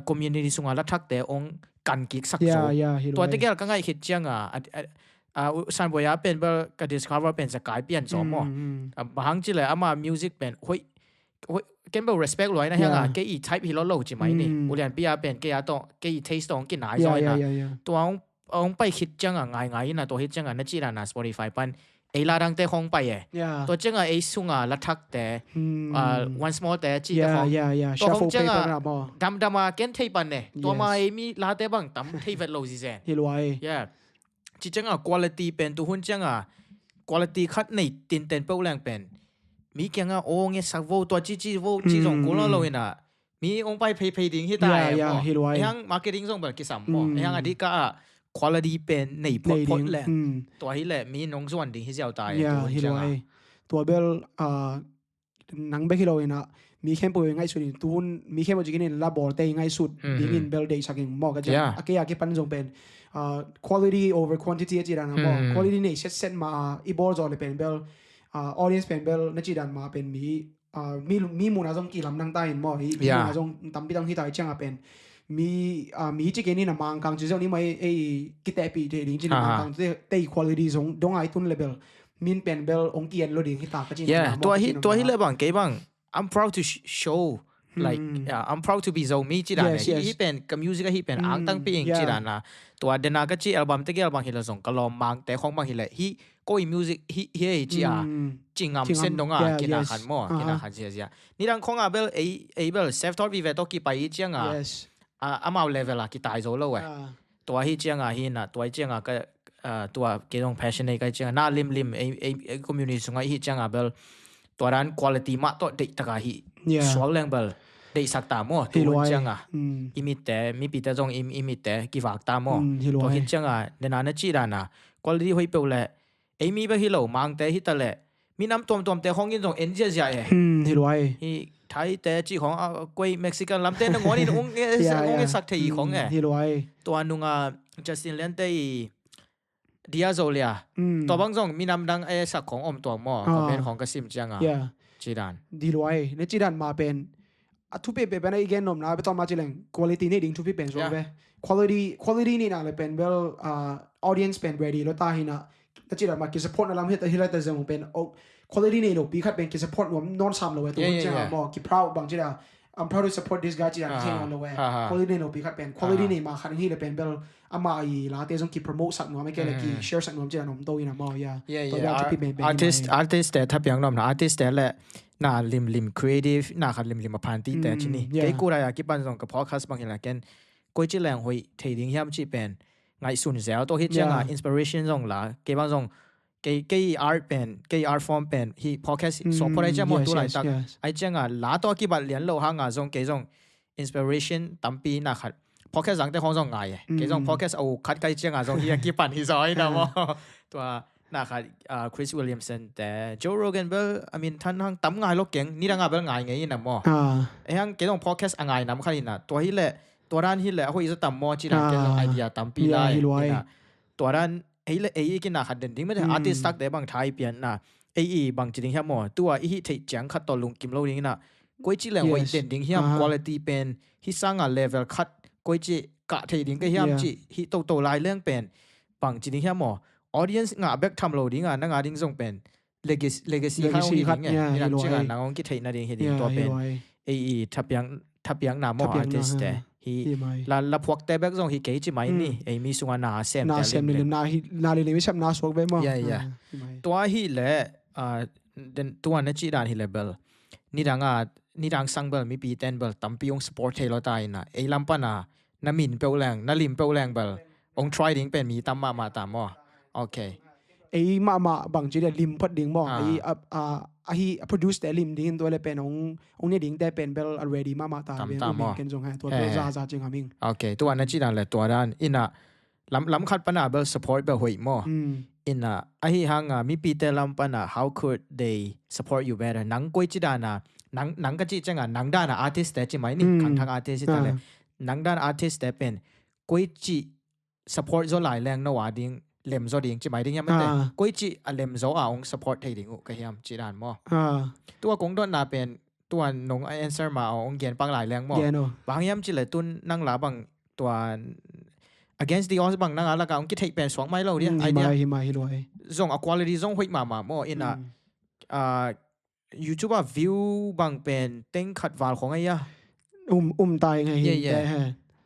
community sungah la thakte hong kan kik sak zo. Tua tegel ka ngaih khit ciangah Sanboi a pen bel ka discover pen Zakai Pianzaw maw. Bang hang cileh ama music pen hoih, ken bel respect luai na hiangah kei i type hi lo lo ci mai ni. Ulianpi a pen kei a tawh kei i taste tawh hong kinai zaw inah. Tua hong, hong pai khit ciangah ngaingai inah tua khit ciangah na cih dana Spotify pan ei la dangte khawng pai e. Tua ciangah ei sunga la thakte, Once More te cihte khawng, tua khawng ciangah damdama ken thei pan e. Tua ma ei mi late bang tam thei vet lo zizen. Hi luai. Ci ciangah quality pen tuhun ciangah quality khat nei tinten peuh leng pen mi kiangah aw ngetsak vo, tua cici vo ci zong kul lo inah mi hong pai pheiphei ding hi ta e maw. Hiang marketing zong bel kisam maw. Hiang a dihka ah quality pen nei photphot leh tua hileh mi nong zuan ding hi ziau ta e. Tua bel nang bek hi lo inah mi khempeuh i ngaihsut in, tuhun mi khempeuh cikin in la bawlte i ngaihsut dingin bel deihsak in maw. Ka ciang a kei a kipan zong pen uh, quality over quantity a ci dan a maw. Mm. Quality nei setset ma a i bawl zawh le pen bel, uh, audience pen bel na ci dan ma pen mi, uh, mi, mi mun a zong kilam nang ta in maw. I, i mun a zong tampi tang hi ta i ciang a pen mi, uh, mi ci ke ni na Mangkang ci zong ni mai ei kitehpih thei ding ci na Mangkang te, te quality zong dong ai tun le bel min pen bel ong kien lo ding hi ta ka ci na maw. Tua hi, tua hi le bang kei bang I'm proud to sh- show like, yeah, I'm proud to be Zomi ci dan. Yes, yes. Hi pen ka music a hi pen ang tang pi ing ci dan a. Tua dena ka ci album te ke album hi la zong ka lawm Mangte khong bang hi le hi koi music hi hi ci a. Ci ngam sen dong a kina khan maw, kina khan zia zia. Ni dang khong a bel ei, ei bel self taught vive to kipai i ciang a. Yes. A, amau level a kitai zo lo eh. Tua hi ciang a hi na, tua hi ciang a ka, uh, tua kei zong passion ei ka hi ciang a na limlim ei, ei, ei community sung a hi ciang a bel tua dan quality mah tawh deih taka hi suak leng bel deihsak ta maw. Tu hun ciang a i mitte, mipite zong i, i mitte kivak ta maw. Tua hi ciang a dena na ci dan a quality hoih peuh le ei mi bek hi lo Mangte hi ta le minam tuamtuamte khong in zong en ziazia eh. Hi luai. Hi Thaite ci khong a koi Mexican lamte na ngon in ung e sak thei i khong eh. Hi luai. Tua nunga Justin Liante i Dia Zo Lia. Tua bang zong minam dang e sak khong om tuang maw. Comment khong ka sim ciang a. Ci dan. Di luai. Na ci dan ma pen a thupi pe pen a i gen nopna a betom a ci leng quality nei ding thupi pen suang ve. Quality, quality nei na le pen bel, uh, audience pen ready lo ta hi na. Na ci dan ma ki support na lam hi ta hi la ta zong pen quality nei lo pi khat pen ki support nuam non sam lo ve. Tu hun ciang a maw ki proud bang ci da. I'm proud to support this guy ci dan ki thei nuam lo ve. Quality nei lo pi khat pen quality nei ma khat hi le pen bel ama i late zong ki promote sak nuam e ke le ki share sak nuam ci dan om to i na maw. Yeah. Artist, artist te thapiang nopna artist te le na limlim creative na khat limlim a phan ti te ci ni. Kei kura ya kipan zong ka podcast bang hi la ken koi ci leng hoih thei ding hiam ci pen ngaihsun zel to hi ciang a inspiration zong la kei bang zong kei, kei art pen, kei art form pen hi podcast so pho dai ciang maw tu lai tak ai ciang a la to kibat lian lo hang a zong kei zong inspiration tampi na khat podcast zangte khong zong ngai e. Kei zong podcast a u khat kai ciang a zong hi a kipan hi zong ai na maw. Tua na khat, uh, Chris Williamson te Joe Rogan bel a min than hang tam ngai lo keng ni dang a bel ngai ngei na maw. E hang kei zong podcast a ngai nam khat hi na tua hi le tua dan hi le a hoih zaw tam maw ci dan kei zong idea tampi lai hi na. Tua dan ei le ei i kina khat den ding mete artist takte bang thai pian na ei i bang ci ding hiam maw tua i hi thei ciang khat tawh lungkim lo ding na koi ci leng hoih den ding hiam quality pen hi sanga level khat koi ci kah thei ding ka hiam ci hi toto lai leng pen bang ci ding hiam maw audience ngah bek tham lo ding a na ngah ding zong pen legacy, legacy khat hong hi ding e. Hi dang ciang a nang hong kitheihna ding hi ding tua pen ei i thapiang thapiakna maw artist te hi la la phuakte bek zong hi kei ci mai ni ei mi sungah na sem na sem lim na hi na lim lim sem na suak bek maw. Tua hi le tua na ci dan hi le bel nidang a nidang sang bel mipi ten bel tampi hong support thei lo ta ina ei lam pana na min peuh leng na lim peuh leng bel hong try ding pen mi tam mahmah ta maw. Okay. Ei mahmah bang ci dia lim phot ding maw. Ei a, a, ahi a produce te lim ding in tua le pen ong ong ne ding te pen bel a ready mahmah ta tam ve ta maw. Ken zong ha tua bel za za cing haming. Okay, tua na ci dan le tua dan ina lam lam khat pana bel support bel hoih maw. Ina ahi hanga mipi te lam pana how could they support you better? Nang koi ci dana nang nang ka ci cianga nang dana artist te ci mai ni khangthak artist ta le nang dana artist te pen koi ci support zo lai leng no a ding lem zo ding ci mai ding hiam mete koi ci a lem zo a ong support thei ding uh ka hiam ci dan maw. Tua kong dotna pen tua nong a answer ma a ong gen pang lai leng maw. Bang hiam ci le tun nang la bang tua against the odds bang nang a laka ong kithei pen suak mai lo dia. Hi mai hi mai hi luai. Zong a quality zong hoih mama maw ina YouTube a view bang pen teng khat val khong ai a. Um um tai ngai hi te he.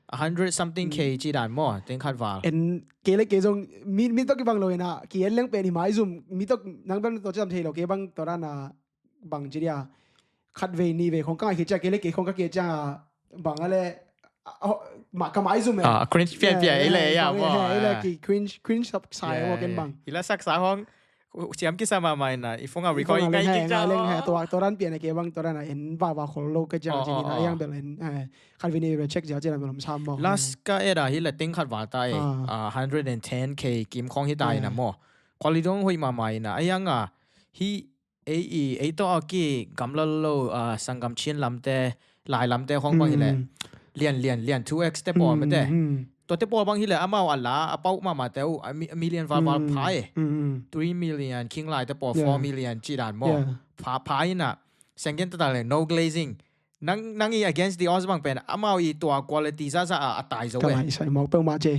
A hundred something K ci dan maw teng khat val. En kei le kei zong mi mi tok ki bang lo ina ki en leng pen hi mai zum mi tok nang bang to ci tam thei lo kei bang to dan a bang ci dia. Khat vei ni vei khong ka ngai ki cia kei le kei khong ka kei cia bang a le ma ka mai zum e. Cringe pian pian ei le ya maw. Ei le ki cringe cringe sap sai wa ken bang. Ila sak sa hong Siam kisa mahmah ina i phone a record i ngai kik ciang leng he tua tua ran pian a ke bang tua ran a en va va khol lo ka ciang cin ina yang bel en khan vini re check ciang cin a bel om sam maw. Last ka era hi la ting khat va ta e hundred and ten K kim khong hi ta ina maw. Quality dong hoih mahmah ina a yang a hi ei i ei to a ki gam lo lo sanggam Chin lamte lai lamte khong bang hi le lian lian lian two X te pawh mete. Tuate pawl bang hileh amau a la a pau mahmahte uh a mi- a million valval pha e. Three million, King Lai te pawl four million cih dan maw. Pha pha inah sianggen tata le no glazing. Nang nang i against the odds bang pen amau i tua quality zaza a a tai zo e. Ka lai sai mawk peuhmah ce.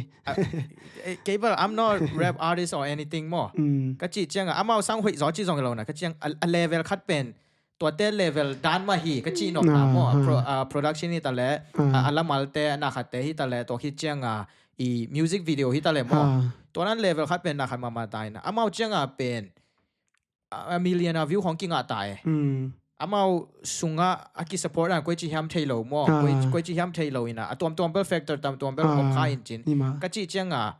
Kei bel I'm not rap artist or anything maw. Ka cih ciangah amau sang hoih zaw cih zong hi lo na ka ciang a level khat pen tuate level dan mah hi ka cih nopna maw. Production hi ta leh a lamalte a nakhatte hi ta leh tua khit cianga i music video hi ta leh maw. Tua nan level khat pen nakhat mahmah ta ina amau cianga pen a million a view khong kingah ta e. Amau sungah a kisupport dan koici hiam thei lo maw. Koici hiam thei lo ina a tuamtuam bel factor tam tuam bel om kha in cin ka cih cianga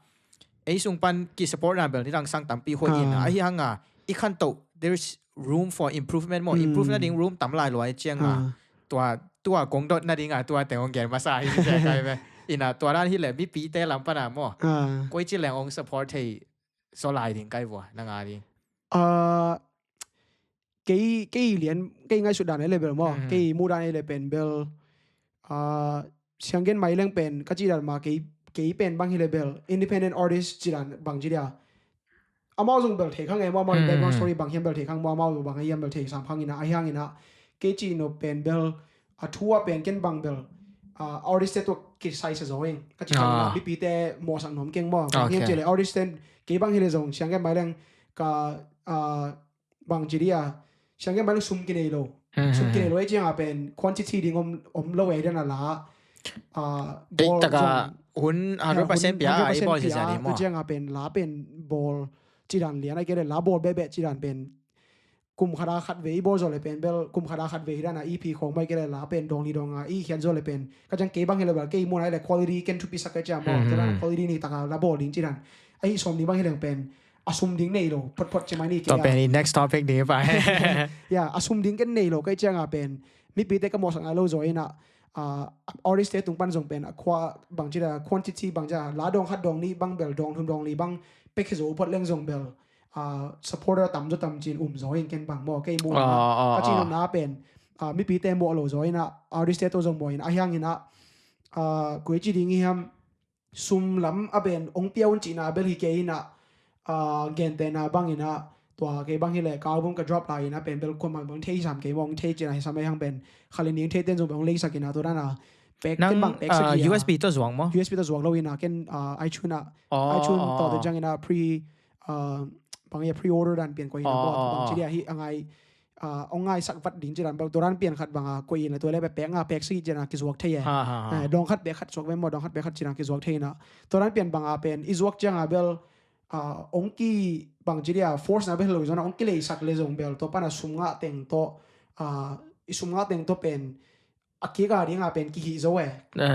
ei sung pan kisupport dan bel nidang sang tampi hoih ina ahi hanga i khantoh there's room for improvement maw. Improve nading room tam lai luai cianga tua tua kong dot nadinga tua teng hong gen masa hi sia kai ve. Ina tua dan hileh mipite lam pana maw koici leng hong support thei zaw lai ding kai vua na nga ding. Kei kei lian kei ngaihsut dan e le bel maw kei muh dan e le pen bel sianggen mai leng pen ka cih dan ma kei kei pen bang hi le bel independent artist cih dan bang ci dia. Amau zong bel thei khang e maw amau background story bang hiam bel thei khang maw amau bang hiam bel thei sam khang ina ahi hang ina kei cih nop pen bel a thu a pen ken bang bel artist te tua kisai sa zo ing ka cih khang ina mipite mawhsak nuam keng maw bang hiam cih le artist te kei bang hi le zong sianggen mai leng ka bang ci dia sianggen mai leng sum kinei lo. Sum kinei lo e cianga pen quantity ding om om lo e dan a la. Bol taka hun hundred percent pia ai bol ci zani maw cianga pen la pen bol ci dan lian ai kele la bol bebe ci dan pen kum khada khat ve i bol zo le pen bel kum khada khat ve hi dan a EP khong mai kele la pen dong li dong a i khian zo le pen ka ciang kei bang hi le bel kei mun ai le quality ken thupi sak ka ciang maw kele quality ni taka la bol ding ci dan ahi som ni bang hi leng pen a sum ding nei lo photphot ci mai ni kei a. Pen i next topic ding pa. Ya a sum ding ken nei lo kai cianga pen mipite ka mawhsak ngai lo zaw ina artist te tung pan zong pen a khua bang ci da quantity bang ci da la dong khat dong ni bang bel dong thum dong li bang pek hi zo phot leng zong bel supporter tam zo tam cin um zaw in ken bang maw kei mu ka ci na pen mipite mawh lo zaw ina artist te to zong maw ina ahiang ina koi ci ding i hiam sum lam a ben ong pia un cihna bel hi kei ina gente na bang ina tua kei bang hi le ka album ka drop lai ina pen bel kuamah bang thei sam kei mong thei cina hi sam ei hang pen khali ning thei ten zong bang leisak ina tua dana pek ken bang pek sak hi USB to zuang mo USB to zuang lo ina ken iTunes a iTunes to te jang ina pre bang ia pre order dan pian ko ina bang ci dia hi angai ong ngaisak vat ding cidan bang turan pian khat banga koi in la tua le pek nga pek si cina kizuak thei e. Dong khat pek khat suak ve maw dong khat pek khat cina kizuak thei na turan pian banga pen i zuak cianga bel ong ki bang ci dia force na bel lo zona ong ki leisak le zong bel to pana sum nga teng to i sum nga teng to pen a kik a dinga pen kihi zo e.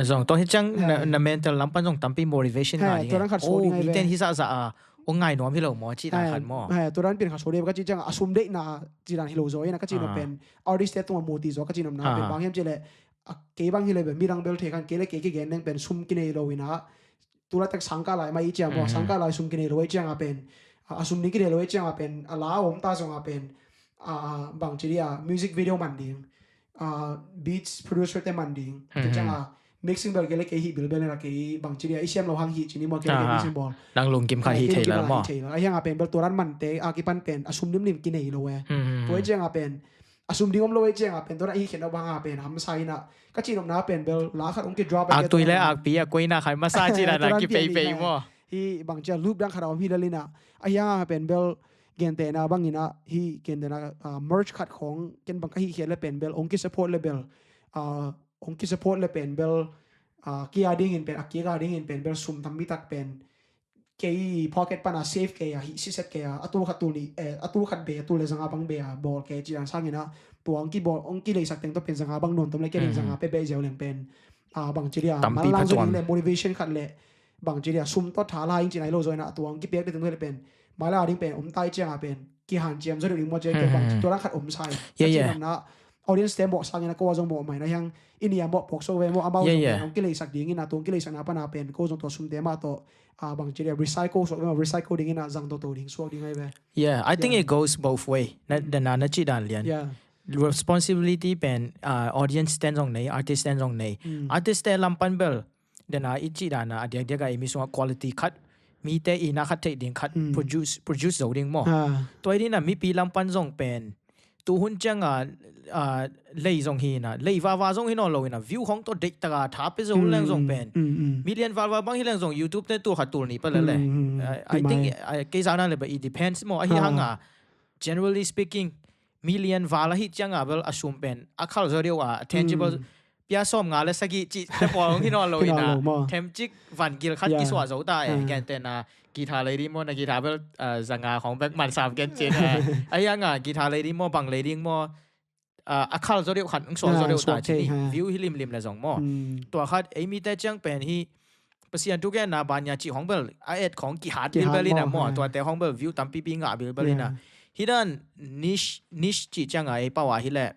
Zong to hi ciang na mental lam pan zong tampi motivation nga ding e. Turan khat so ding e. Miten hi sa sa a ong ngai nuam hi lo maw ci dan khat maw. Turan pian khat so ding ka ci ciang a sum deih na ci dan hi lo zo ina ka ci na pen artist te tunga muti zo ka ci nom na pen bang hiam ci le kei bang hi le pen midang bel thei khan kei le kei kigen deng pen sum kinei lo ina tulatek sangkah lai mai i ciang maw sangkah lai sum kinei lo i cianga pen a sum ding kinei lo i cianga pen a la om ta zonga pen bang ci dia music video man ding beats producer te man ding cianga mixing bel kei le kei hi bil bel na kei bang ci dia i siam lo hang hi ci ni maw kei le mixing bol nang lungkim kha hi thei la maw a hianga pen bel turan man te a kipan pen a sum nim nim kinei lo e. Tua i cianga pen a sum ding om lo i cianga pen tua na i khen a banga pen hamsa ina ka ci nopna pen bel la khat ong ki drop a tui le akpi a koina khat masa ci dan a ki pei pei maw. Hi bang cia loop dang khat a om hi lalina a hianga pen bel gente na bang ina hi gente na merch khat khong ken bang ka hi khiat le pen bel ong ki support le bel ong ki support le pen bel kia dingin pen a kia dingin pen bel sum tam mi tak pen kei pocket pana save kei a hi siset kei a a tul khat tul ni a tul khat be a tul le zanga bang be a bol kei ci dan sangina tua ong ki bol ong ki leisak teng to pen zanga bang nuam tom le kei ding zanga pe be zeu leng pen bang ci dia tampi malang zo ding le motivation khat le bang ci dia sum to tha la ing ci nai lo zo ina tua ong ki pek de teng to le pen mai la ding pen om tai cianga pen ki han ciam zo ding mo ci ke bang tua lang khat om sai ci na audience te mawh sangina ko a zong mawh mai na hiang i nia mawh pawk so ve mawh amau zong ong ki leisak dingina tua ong ki leisak na pana pen ko zong tua sum te mah to bang ci dia recycle suak ve recycle dingina zang to to ding suak ding ai ve. Yeah, I think it goes both way. Na dana na ci dan lian. Responsibility pen audience ten zong nei artist ten zong nei artist te lam pan bel dena i cih dana a diakdiak a i mi sungah quality khat, mite i na khat theih ding khat, mm, produce, produce zo ding maw. Ah. Tua hi dina mipi lam pan zong pen tuhun cianga, ah, lei zong hi ina, lei vava zong hi nawn lo ina, view hong tawh deih taka tha pe zo leng zong pen, mm, mm, million valval bang hi leng zong YouTube te tul khat tul nih pa lele. Mm, mm, mm. I, I think, ah, kei zak na le ba, it depends maw. Ahi hanga, generally speaking, million val ahi cianga bel a sum pen a khal zaw deuh a, a tangible, mm, pia sawm nga le sagih cih te pawl hong hi nawn lo ina, themcik van gil khat kisuah zo ta e. Gentehna guitar lei ding maw, na guitar bel, ah, za nga khong bek man sam gen cin e. Ahi hanga guitar lei ding maw, bang lei ding maw, ah, a khal zaw deuh khat hong suak zaw deuh ta cih hi. View hi limlim le zong maw. Mm. Tua khat ei mite ciang pen hi Pasian thugenna banya cih hong bel a et khong kihat bilbel ina maw. Tuate hong bel view tampipi ngah bilbel ina. Hi dan niche, niche cih cianga ei pau a hi le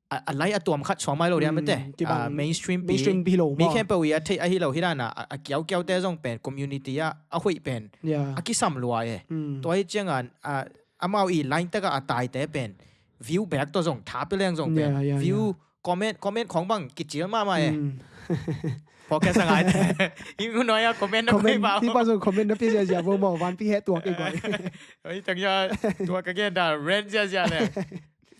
a, a lai a tuam khat suang mai lo dia mate. Mainstream pi, mainstream pi lo mi maw. Khempeuh i a theih ahi lo hi dana a, a kiaukiaute zong pen community a, a hoih pen a kisam lua e. Mm. Tua hi cianga, a, amau i line taka a taite pen view back tawh zong tha pe leng zong pen view, comment, comment khong bang kicil mahmah e. Mm. Podcast a ngaite i ngun nuai a comment na pia, mi pa zong comment na pia ziazia bo maw, vanpi he tuak i guai. Oi, tang ya, tua ka gen da rent ziazia le.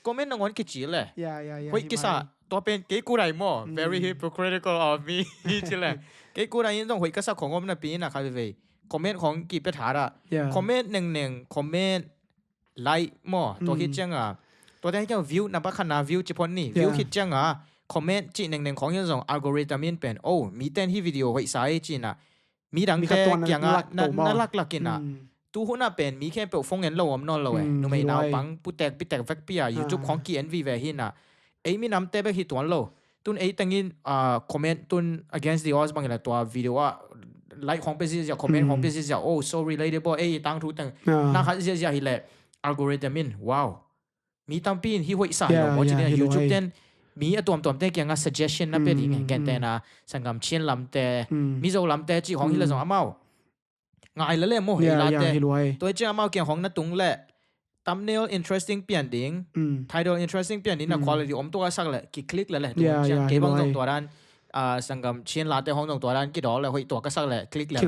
Comment nangawn kicil le. Ya, ya, ya. Hoih kisa, tua pen kei kurai maw. Mm. Very hypocritical of me. Ci le. Kei kurai in zong hoih kasa khong om napi ina kha vevei comment khong kipia tha da. Ya. Comment nengneng, comment like maw. Tua khit cianga, tua te hi cianga view, na ba khatna view ci phot ni. View khit cianga comment cih nengneng khong hi zong algorithm in pen, oh, mi ten hi video hoih sa e cina midangte kianga na laklak ina. Tuhuna pen mi khempeuh phone en lo om nawn lo e. Numei naupang putek pitek vekpi a YouTube khong ki en vive hi ina. Ei minamte bek hi tuan lo. Tun ei tengin, ah, comment tun Against the Odds bang ila tua video a like khong pe ziazia, comment khong pe ziazia, oh, so relatable, ei tangthu teng na khat ziazia hi le algorithm in, wow, mi tampi in hi hoih sa lo maw, ci ding a YouTube ten mi a tuamtuamte kianga suggestion na pe ding e. Gentehna Sangam Chin lamte, Mizo lamte cih khong hi le zong amau ngai lele maw, hei late. Tua hi ciang amau kiang hong na tung le thumbnail interesting pian ding, title interesting pian ding na quality om tua ka sak le ki click lele. Tua hi ciang kei bang zong tua dan, ah, Sangam Chin late hong zong tua dan kidawk le hoih tua ka sak le click le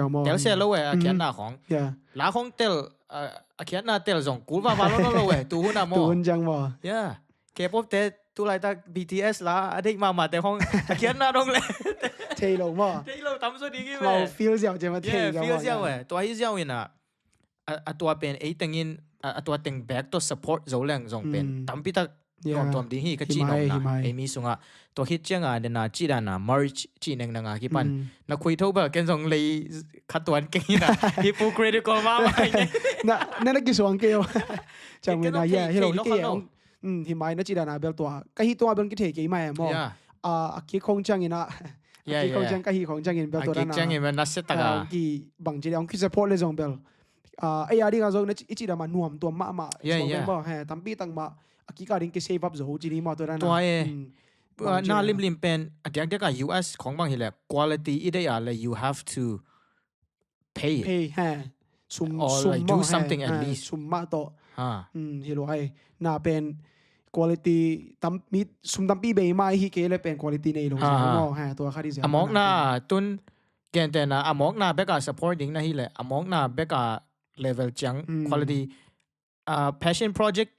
maw. Tel se lo e a khiatna khong. La khong tel, ah, a khiatna tel zong kul vava lo lo e. Tuhun a maw. Tuhun ciang maw. K-pop te tulaitak B T S la a deih mahmahte khong a khiatna dong le thei lo maw. Thei lo tam zaw ding hi ve. Feel ziau ciang maw, thei ziau maw. Tua hi ziau ina a, a tua pen ei tengin a, a tua teng back tawh support zo leng zong pen tampi tak tuamtuam ding hi ka cih nopna. Ei mi sungah tua khit cianga dena cih dana merch cih nengnenga kipan na khui tho bel ken zong lei khat tuan keng ina. Hypocritical mahmah ina. Na, na, na kisuang kei o. Ciang mena ya hi lo hi kei ong. Hi mai na cih dana bel tua ka hi tua bel kithei kei mai maw. A kik khong ciangin a, a kik khong ciang ka hi khong ciangin bel tua dana. Ciangin bel na se taka ki bang ci le ong ki support le zong bel. A, ei a ding a zong na i cih dama nuam tuam mahmah. Tampi tak mah a kik a ding ki save up zo ci ni maw tua dana. Tua e. Na limlim pen a diakdiak a U S khong bang hi le quality i deih a le you have to pay. Pay, ha. Sum, or sum like do something at least. Sum mah tawh. Ha. Hi lo hai. Na pen quality tam, mi sum tampi bei mah hi kei le pen quality nei lo. Ha. Tua kha di. A mawkna tun gentehna a mawkna beka support ding na hi le a mawkna beka level ciang quality, ah, passion project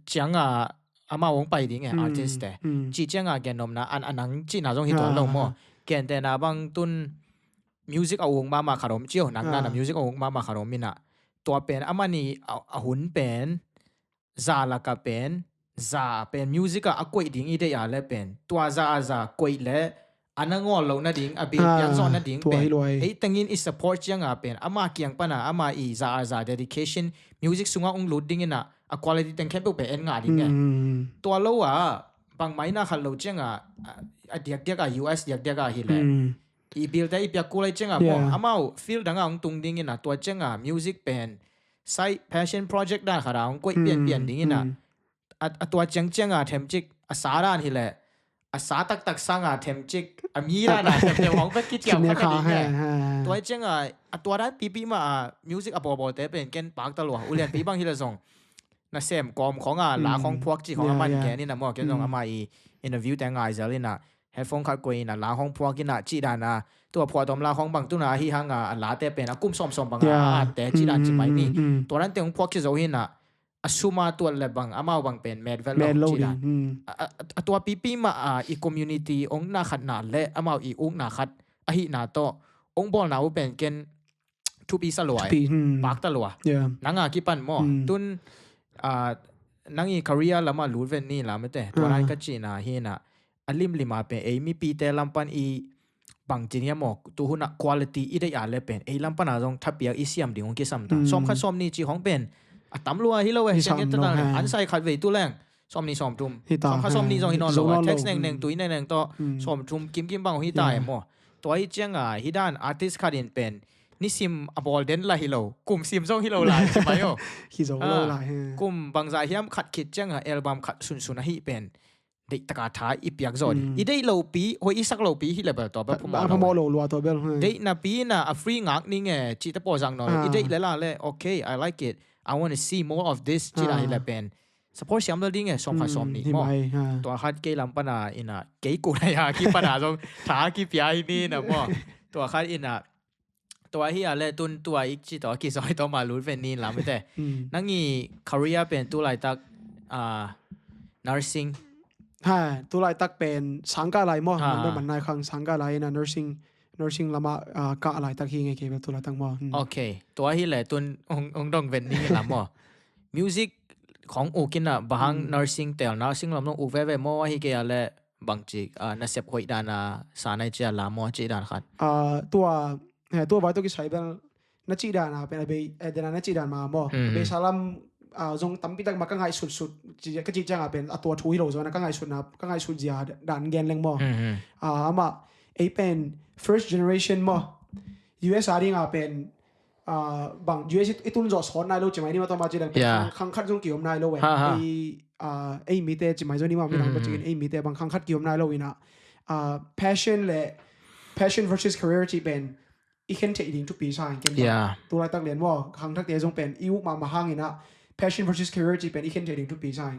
cianga amau hong pai ding e, artist te. Cih cianga gen nopna an a nang cihna zong hi tuan lo maw. Gentehna bang tun music a uk mahmah khat om cio, nang nana music a uk mahmah khat om ina. Tua pen amani a, a hun pen za laka pen, za pen music a a koih ding i deih a le pen tua za a za koih le a na ngawl loh nading, a bil piak zawh nading pen ei tengin i support cianga pen ama kiang pana ama i za a za dedication music sunga ung lut dingina a quality teng khempeuh pen en ngah ding e. Tua lo a bangmai na khat lo cianga a, a diakdiak a U S diakdiak a hi le i bilte i piak kul ai cianga maw amau field danga ung tung dingina tua cianga music pen side passion project dan khat a ung koih pianpian dingina a, a tua ciangcianga themcik a sa dan hi le a sa taktak sanga themcik a mi dana themcik hong vek kiciam kha ding e. Tua cianga a tua dan pipi ma a music a bawlbawlte pen ken pakta lua, ulianpi bang hi le zong nasem kawm khonga la khong phuak ci khong a man gen ina maw, ken zong ama i interview te ngai zel ina headphone khat koih in a la hong phuak in a cih dan a, tua phuah tawm la hong bang tuna ahi hang a, a late pen a kum sawmsawm bang a, a atte cih dan ci mai ni. Tua dan teng hong phuak ci zo hi in a, a sum a tuat le bang amau bang pen met vet lo cih dan. A tua pipi mah a, i community ong na khat na le amau i uk na khat ahihna tawh ong bawlna uh pen ken thupi sa lua, pakta lua. Nang a kipan maw, tun nang i career lamah lut ven ni lam ete, tua lai ka cihna hi in a, a limlim a pen ei mipite lam pan i bang ci ni a maw, tu hun a quality i deih a le pen ei lam pan a zong thapiak i siam ding hong kisam ta. Sawm khat sawm ni ci hong pen a tam lua hi lo e, an sai khat vei tu leng sawm ni sawm thum, sawm khat sawm ni zong hi nawn lo, text nengneng, tui nengneng tawh sawm thum kimkim bang hi ta e maw. Tua hi ciang a hi dan artist khat in pen nisim a bawl den la hi lo, kum sim zong hi lo lai ci mai aw. Kum bangzah hiam khat khit ciang a album khat sunsun ahi pen deih taka tha i piak zaw ding. I deih lopi, hoi i sak lopi hi le bel tua bel phamawh lo lua tua bel. Deihna pi in a free ngak ning e cihte pawl zang nawn lo. I deih le la le, okay, I like it, I want to see more of this cih dan hi le pen support siam lo ding e, sawm khat sawm ni maw. Tua khat kei lam pan a in a, kei kunai a kipan a zong tha kipia hi ni in a maw. Tua khat in a, tua hi a le tun tua ik ci tawh a kizoi tawh ma lut ven ni lam ete. Nang i career pen tu laitak nursing. Ha, tu laitak pen sangkah lai maw. Man nai khang sangkah lai in a nursing, nursing lamah kah laitak hi ngei kei bel tu laitak maw. Okay, tua hi le tun ong dong ven ni lam maw. Music khong uk in a, bang hang nursing tel, nursing lam nong uk veve maw, ahi kei a le bangci nasep hoih dan a sa nai cia la maw cih dan khat. Tua, tua vai tawh kisai bel na cih dan a pen a bei, eh, dena na cih dan ma maw. Bei salam zong tampi tak ma ka ngaihsutsut, ka cih ciang a pen a tua thu hi lo zaw na ka ngaihsutna, ka ngaihsut zia dan gen leng maw. Amah ei pen first generation maw. U S a ding a pen bang U S i tun zawh sawt nai lo ci mai ni maw, tua ma ci dang pen khang khat zong kiom nai lo e. Ei mite ci mai zong ni maw, mi nang ba ci in ei mite bang khang khat kiom nai lo in a, passion le, passion versus career ci pen i khen theih ding thupi sa in ken. Tu laitak lian maw, khang thakte zong pen i uk mahmah hang in a, passion versus career ci pen i khen theih ding thupi sa in.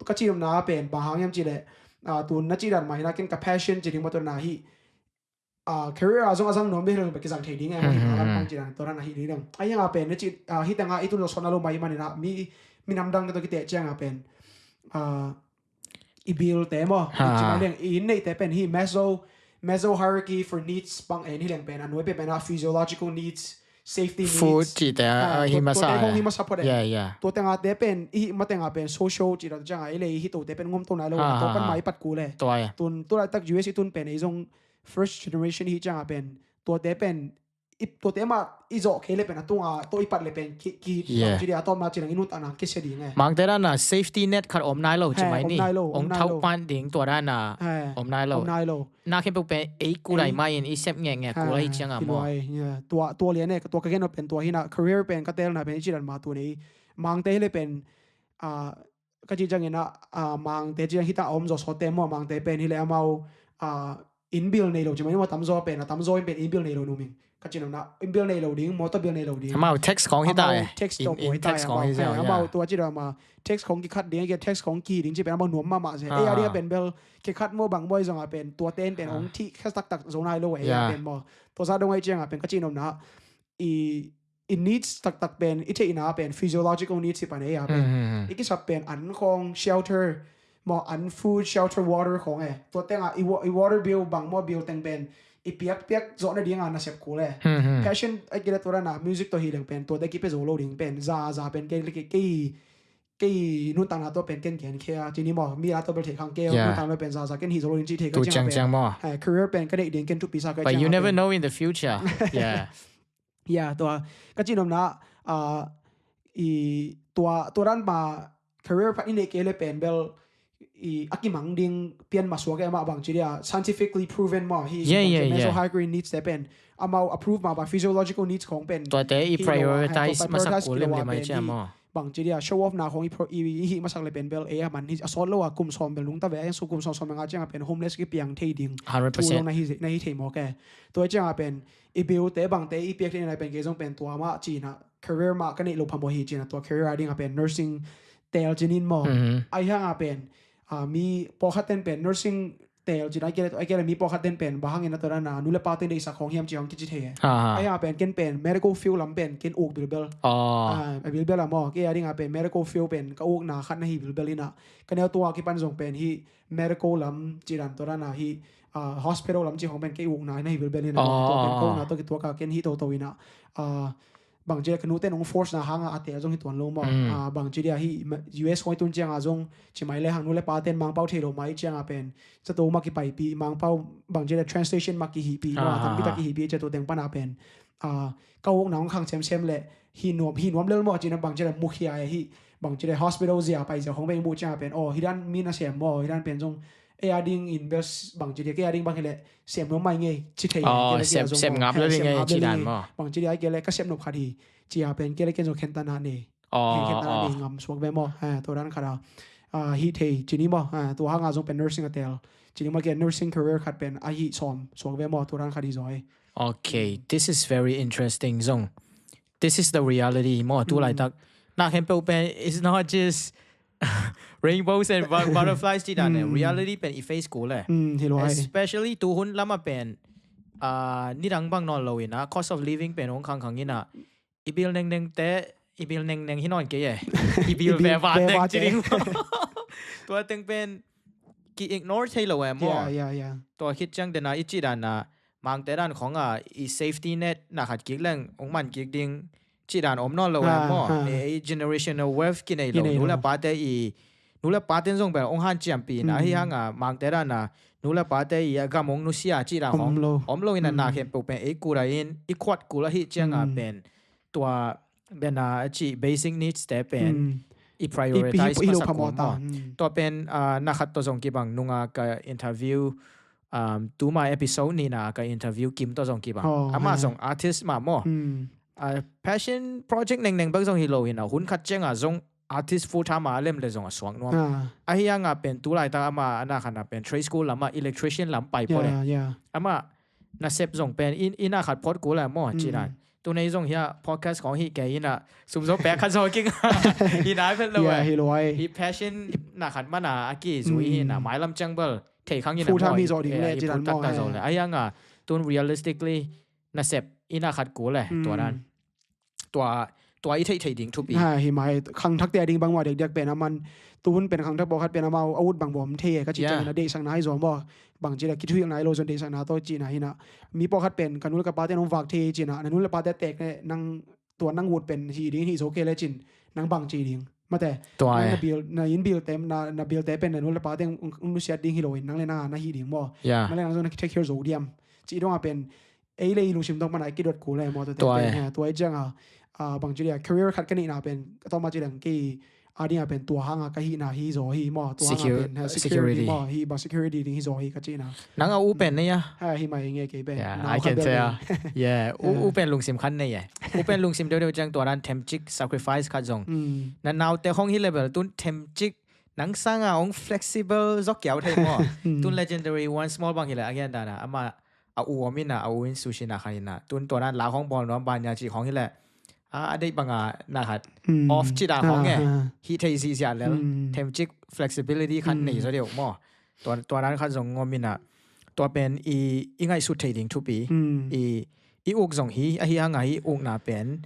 Ka ci nopna pen bang hang hiam ci le, tun na ci dan mah in a ken ka passion ci ding maw, tua na hi. Career a zong a zang nuam bek hi lo in pen kizang thei ding e, a lampang ci dan tua na hi ding dang. A hiang a pen na ci, hi tanga i tun zawh sawt nai lo mai man in a, mi, minam dang te tawh kiteh ciang a pen i bill te maw, i ci mai leng, i inn neihte pen hi Maslow, Maslow hierarchy for needs bang en hi leng pen a nuai pen pen a physiological needs, safety needs, food cihte a hi masa, tuate hong hi masa phot e. Tua teng a te pen i hih ma teng a pen social cih dan ciang a i lei i hi tote pen ngom to nai lo, tua pan mai pat kul e. Tun tu laitak U S i tun pen ei zong first generation hi ciang a pen tuate pen i, tuate mah i zawh kei le pen a tunga tawh i pat le pen ki, ki, ci dia, a tawpna ci lang i nuntakna kisia ding e. Mangte dan a safety net khat om nai lo ci mai ni. Om nai lo, om nai lo. Ong thau pan ding tua dan a om nai lo. Om nai lo. Na khempeuh pen ei kulai mai in i sep ngekngek kulai hi ciang a maw. Tua, tua lian e, tua ka gen nop pen tua hi na, career pen ka telna pen i ci dan ma tu nei. Mangte hi le pen ka ci ciangin a, Mangte ci ciang hi ta a om zawh sawtte maw, Mangte pen hi le amau inn bill nei lo ci mai ni maw, tamzaw pen a tamzaw in pen inn bill nei lo nuam ing. Ka ci nopna inn bill nei lo ding, motor bill nei lo ding. Amau tax khong hi ta e. Tax tawh buai ta e amau. Amau tua ci dang ma tax khong kikhat ding, tax khong ki ding ci pen amau nuam mahmah se. Ei a ding a pen bel kikhat maw bang maw i zong a pen tuate in pen hong thih kha taktak zo nai lo e a pen maw. Tua sa dong a i ciang a pen ka ci nopna i, i needs taktak pen, i theihna pen physiological needs hi pan e a pen. I kisap pen an khong, shelter maw, an, food, shelter, water khong e. Tua teng a i wa-, i water bill bang maw bill teng pen i piakpiak zawh nading a nasep kul e. Passion a kile tua dan a music tawh hi leng pen tuate kipia zo lo ding pen, za, za pen kei, kei, kei nuntakna tawh pen ken gen khia ci ni maw, mi a tawh bel thei khang kei nuntakna pen za, za ken hi zo lo ding ci thei ka ciang pen. Career pen ka neih ding ken thupi sa ka ciang. But you never know in the future. Yeah. Ya, tua ka ci nopna, i, tua, tua dan ma career phat i neih kei le pen bel i a kimang ding pian masuak e, amah bang ci dia, scientifically proven maw hi. Maslow hierarchy needs te pen amau approve ma ba physiological needs khong pen tuate i prioritize masak kul lim lim ai cia maw. Bang ci dia show off na khong i, i, i hih masak le pen bel e a man hi a sawt lo a, kum sawm bel nungta ve a, su kum sawm, sawm nga ciang a pen homeless kipiang thei ding. Hundred percent. Thu lo na hi, na hi thei maw ke. Tua ciang a pen i bill te bangte i piak thei na pen kei zong pen tua mah cina career mah ka neih lo phamawh hi cina tua career a ding a pen nursing tel cinin maw. Ai hang a pen mi pawlkhat ten pen nursing tel ci dan a kei le, a kei le mi pawlkhat ten pen bang hangin a tua dan a nu le pa ten deihsak khawng hiam ci hong kici thei e. Aha. Ahi a pen ken pen medical field lam pen ken uk bilbel. Oh. Ah, a bilbel a maw, kei a ding a pen medical field pen ka ukna khat na hi bilbel ina. Ka neu tua kipan zong pen hi medical lam ci dan tua dan a hi, ah, hospital lam ci hong pen kei ukna na hi bilbel ina. Oh. Tua pen ka ukna tua kituak a ken hi toto ina. Ah, bangci dia ka nute nong force na hanga a tel zong hi tuan lo maw. Mm. Ah, bangci dia hi ma-, U S hong i tun cianga zong ci mai le hang nu le pa ten Mangpau thei lo mai cianga pen zato ma kipaipi Mangpau bangci dia train station ma kihihpi maw. Ah, tampi tak ah, kihihpi cia tu teng pana pen. Ah, ka ukna hong khang semsem le hi nuam, hi nuam lel maw cina bangci dia mukhia e hi bangci dia hospital zia pai zia hong pen bu cianga pen. Oh, hi dan mi na sem maw, hi dan pen zong ei a ding in bel s-, bangci dia, kei a ding bang hi le sem nuam mai ngei ci thei. Oh, kei le kei a sem, zong sem maw, ngap le eh, sem ngei ngap le ci dan ngei. Maw. Bangci dia kei le ka sem nop khat hi, ci a pen kei le ken zong khen tana nei. Oh, khen tana oh, nei ngam suak ve maw. Eh, tua dan khat a. Ah, hi thei, ci ni maw. Eh, tua hanga zong pen nursing a tel. Ci ni maw kei nursing career khat pen a hi sawm suak ve maw, tua dan khat hi zaw hi. Okay, this is very interesting zong. This is the reality maw, tu laitak. Mm. Na khempeuh pen, it's not just rainbows and bu-, butterflies ci dan e. Mm. Reality pen i face kul e. Mm, hi lo ai. Especially tu hun lama pen, ah, nidang bang nawn lo ina, cost of living pen hong khangkhang ina. I bil nengneng te, i bil nengneng hi nawn kei e. I bil, i bil veva veva teng te. Ci ding. Tua teng pen ki ignore thei lo e maw. Yeah, yeah, yeah. Tua khit ciang dena i ci dan a Mangte dan khong a i safety net na khat kik leng hong man kik ding ci dan om nawn lo e maw. Ah, ah. E, e generational wealth kinei lo. Kinei lo. Nu le pate i, nu le paten zong bel hong hanciampi na, mm, hi hanga Mangte dan a nu le pate i a gam hong nusia ci dan khong om lo. Om lo ina, mm, na khempeuh pen ei kul a in, i khuat kul a hi cianga, mm, pen tua bena a ci basic needs te pen, mm, i prioritize, i, i, i lo masak phamawh ta maw. Mm. Tua pen, ah, na khat tawh zong kibang nunga ka interview, um, tuma episode nina ka interview Kim tawh zong kibang. Oh, ama, eh, zong artist mah maw. Mm. Ah, passion project nengneng bek zong hi lo hina, hun khat cianga zong artist full time a lem le zong a suak nuam. Ah. Ahi hanga pen tu laitak ama a na khat na pen trade school lama electrician lam pai phot e. Yeah, yeah. Ama nasep zong pen in, ina khat phot kul a maw, mm, ci dan. Tu nei zong hia podcast khong hi kei ina sum zo pek khat zo king. Ina vet lo e. Yeah, hi lo ai. Hi passion na khat mana a kizui, mm, hina mailam ciang bel thei khang ina full time maw, hi zo ding, eh, le i ci dan phut maw, tak ta zo, eh, le. Ahi hanga tun realistically nasep ina khat kul e, mm, tua dan. Tua, tua i theih theih ding thupi. Ha, hi mai, khangthakte a ding bangmah diakdiak pen a man, tuhun pen khangthak pawlkhat pen amau a ut bang bawm thei e, ka cih, yeah, ciangin a deihsakna hi zaw maw, bangci le kithuhilhna hi lo zon deihsakna tawh cihna hina. Mi pawlkhat pen ka nu le ka pate nong vak thei cihna, na nu le pate tek le nang tua nang ut pen hi ding hi zo kei le cin, nang bangci ding. Mate, tua nang e, na bil, na inn bilte, na, na bilte pen na nu le pate hong, hong nusiat ding hi lo in, nang le nang a na hi ding maw. Yeah. Nang le nang zong na ki take care zo diam. Cih dong a pen, ei le i lungsim tawh pana i kidot kul e maw, tua, tua e. Tua i cianga, ah, bangci dia career khat ka neihna pen ka tawma ci leng kei a dinga pen tua hanga ka hihna hi zaw hi maw, tua hanga pen, ha, security maw, hi bang security ding hi zaw hi ka cihna. Nang a u pen nei a? Ha, hi mai nge kei pen. Yeah, I can tell. Yeah, u, u pen lungsim khat nei e. U pen lungsim deuhdeuh ciang tua dan themcik sacrifice khat zong. Mm. Na naute hong hi level tun themcik nang sanga hong flexible zok kiau thei maw. Mm. Tun legendary one small bang hi le a gen dana ama a u om ina, a u in sushi na khan ina. Tun tua dan la khong bawl nuam ban ya ci khong hi le. A, a deih banga na khat. Mm. Off ci dan khong e. Ah, ah. Hi thei zihziah lel. Mm. Themcik flexibility khat nei zaw deuh maw. Tua, tua dan khat zong ngom ina. Tua pen i, i ngaihsut thei ding thupi. Mm. I, i uk zong hi, ahi hanga hi ukna pen.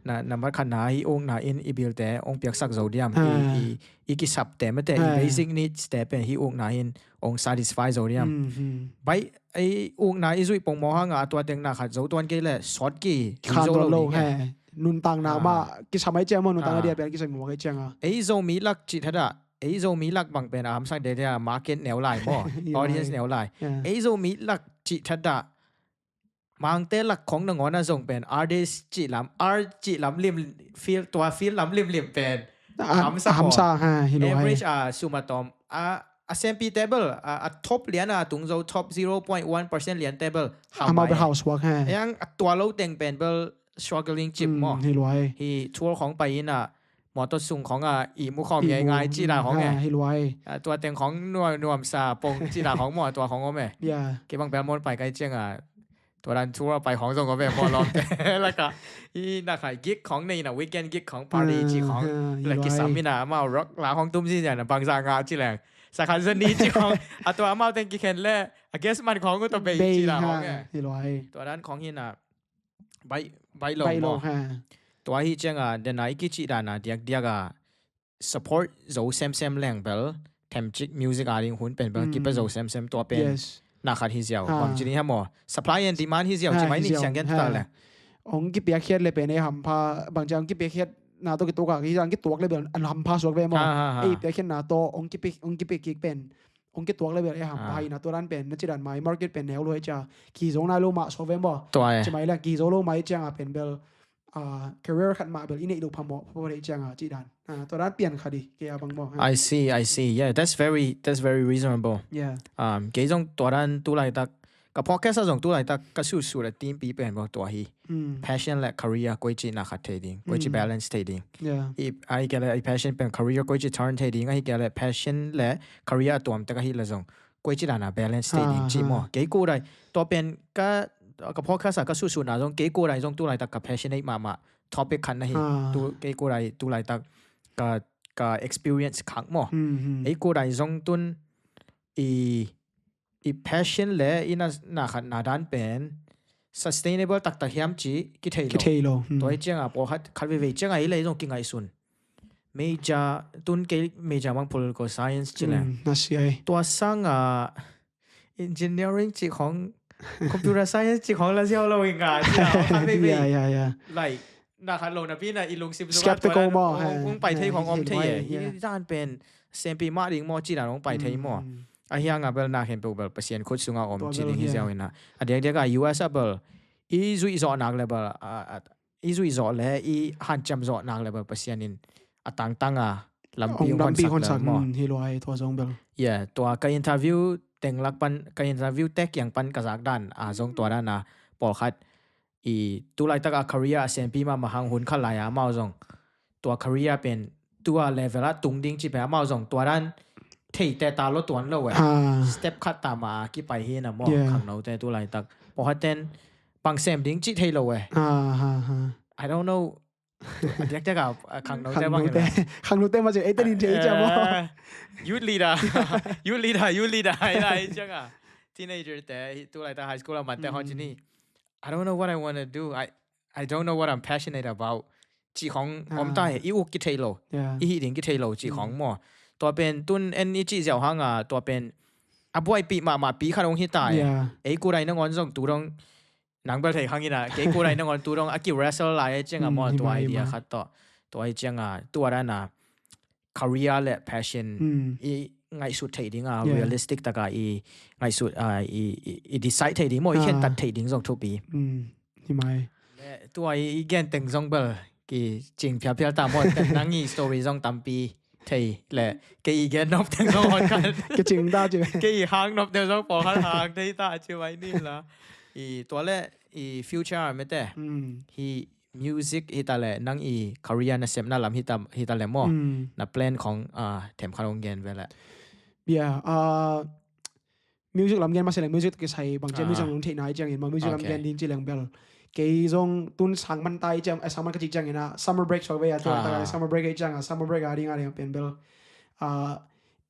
Na, nambat khatna hi ukna in i bilte ong piaksak zo diam. I, ah, i, i kisapte mate, i, ah, basic needs te pen hi ukna in ong satisfy zo diam. Mm, mm. Bai, ei ukna i zuih pongmawh hanga a tua teng na khat zo tuan kei le sawt ki, ki khan zo tuan lo lo, ding e. He. Nuntakna, ah, mah kisam ai ciang maw, nuntakna, ah, dia pian kisam maw kei cianga. Ei Zomi lak cih thadah, ei Zomi lak bang pen a hamsang dia dia market neu lai maw. Audience neu lai. Yeah. Ei Zomi lak cih thadah, Mangte lak khong nangawn a zong pen artist cih lam, art cih lam lim, field, tua field lam limlim pen. A, hamsa, a hamsa, ha, hi lo hai. Average a sum a tawm a, a sempi table a, a top lian a tung zo top zero point one percent lian table. Amau bel hau suak, ha. Yang a tua lo teng pen bel struggling cip maw. Mm, hi lo hai. Hi tour khong pai ina, mawtaw sung khong a i mu khawm ngai ngai cih dan khong e. Ha, hi lo hai. A, tua teng khong nuam, nuamsa pong cih dan khong maw, tua khong om e. Yeah. Kei bang bel mawn pai kai cianga Tua dan tour a pai khawng zong a ve maw lawmte. Laka i na khai gig khawng nei na weekend gig khawng party ci khawng. Laki sam ina amau rock la khawng tum si na bangza nga ci leng. Sakhan zani ci khawng. A tua amau teng kikhen le a guest man khawng uh tua bei ci la khawng e. Tua dan khawng hi na bai lo maw. Tua hi cianga dena i kici dana diakdiak a support zo semsem leng bel themcik music a ding hun pen bel kipe zo semsem tua pen na khat hi ziau. Bang ci ni ha maw, supply and demand hi ziau ci mai ni siang gen ta le. Ong kipiak khiat le pen e hampha bang ci ong kipiak khiat na to kituak a ki ong kituak le bel an hampha suak ve maw. Ei piak khiat na to ong kipiak ong kipiak kik pen ong kituak le bel e hampha hi na tua dan pen na ci dan mai market pen neu lo e cia ki zo nai lo mah suak ve maw. Ci mai le ki zo lo mai cianga pen bel career khat mah bel i neih loh phamawh phamawh theih cianga cih dan. Tua dan pian kha di kei a bang maw. I see, I see. Yeah, that's very, that's very reasonable. Yeah. Um, kei zong tua dan tu laitak ka podcast a zong tu laitak ka sutsut a timpi pen maw tua hi. Passion le career koi ci na khat thei ding, koi ci balance thei ding. Yeah. I, ai kele i passion pen career koi ci turn thei ding, ai kele passion le career a tuam tek ahi le zong koi ci dana balance thei ding ci maw. Kei ko dai tua pen ka ka podcast a ka sutsutna zong kei ko dai zong tu laitak ka passionate mahmah topic khat na hi. Tu kei ko dai tu laitak ka ka experience khak maw. Ei ko dai zong tun i i passion le i na na khat na dan pen sustainable taktak hiam ci kithei lo. Kithei lo. Tua hi cianga pawlkhat khat veivei cianga i le zong kingaihsun. Major tun kei major mang political science ci le. Na siai. Tua sanga engineering ci khong computer science ci khong la ziau lo inga ci a khat veivei. Yeah, yeah, yeah. Like na khat lo na pi na i lungsim sunga skeptical maw. Ung pai thei khong om thei e. I dan pen sempi mah ding maw ci dan ung pai thei maw. A hianga bel na khempeuh bel Pasian khut sunga om ci ding hi ziau ina. A diakdiak a U S a bel i zuih zawh nak le bel i zuih zawh le i hanciam zawh nak le bel Pasian in a tangtang a lampi ung honsak le maw. Hi luai tua zong bel. Yeah, tua ka interview tenglak pan ka interview tek kiang pan ka zak dan a zong tua dan a pawlkhat i tu laitak a career a sempi mahmah hang hun khat lai a amau zong tua career pen tua level a tung ding ci pen amau zong tua dan thei te ta lo tuan lo e. Step khat ta ma kipai hi na maw. Khangnote tu laitak pawlkhat ten bang sem ding ci thei lo e. I don't know. Diakdiak a khangnote bang khangnote ma ci eite din thei cia maw. Youth leader, youth leader, youth leader ai lai cianga teenager te tu laitak high school a man te hong ci ni. I don't know what I want to do. I I don't know what I'm passionate about. Ci khong om ta he i uk kithei lo. I hih ding kithei lo ci khong maw. Tua pen tun en i ci ziau hanga tua pen a buaipi mahmah pi khat hong hi ta he. Ei ko dai nangawn zong tu dong nang bel thei khang ina kei ko dai nangawn tu dong a ki wrestle lai e cianga maw tua idea khat tawh. Tua hi cianga tua dana career le passion i ngaihsut thei ding a realistic taka i ngaihsut a i i decide thei ding maw i khentat thei ding zong thupi. Hi mai. Tua i gen teng zong bel ki cing phialphial ta maw. Nang i story zong tampi thei le kei i gen nop teng zong hon khan ki cing ta ci kei i hang nop teng zong pawlkhat hang thei ta ci mai ni la. I tua le i future mete hi music hi ta le nang i career na sepna lam hi ta hi ta le maw. Na plan khong a themkhat hong gen ve le. Yeah, uh, music lam gen mah se leng music kisai bang cia music lam theihna i ciangin ma music lam gen ding ci leng bel kei zong tun sang man ta i ciang sang man ka ci ciangin a summer break suak ve a tua ta summer break i ciang a summer break a ding a ding pen bel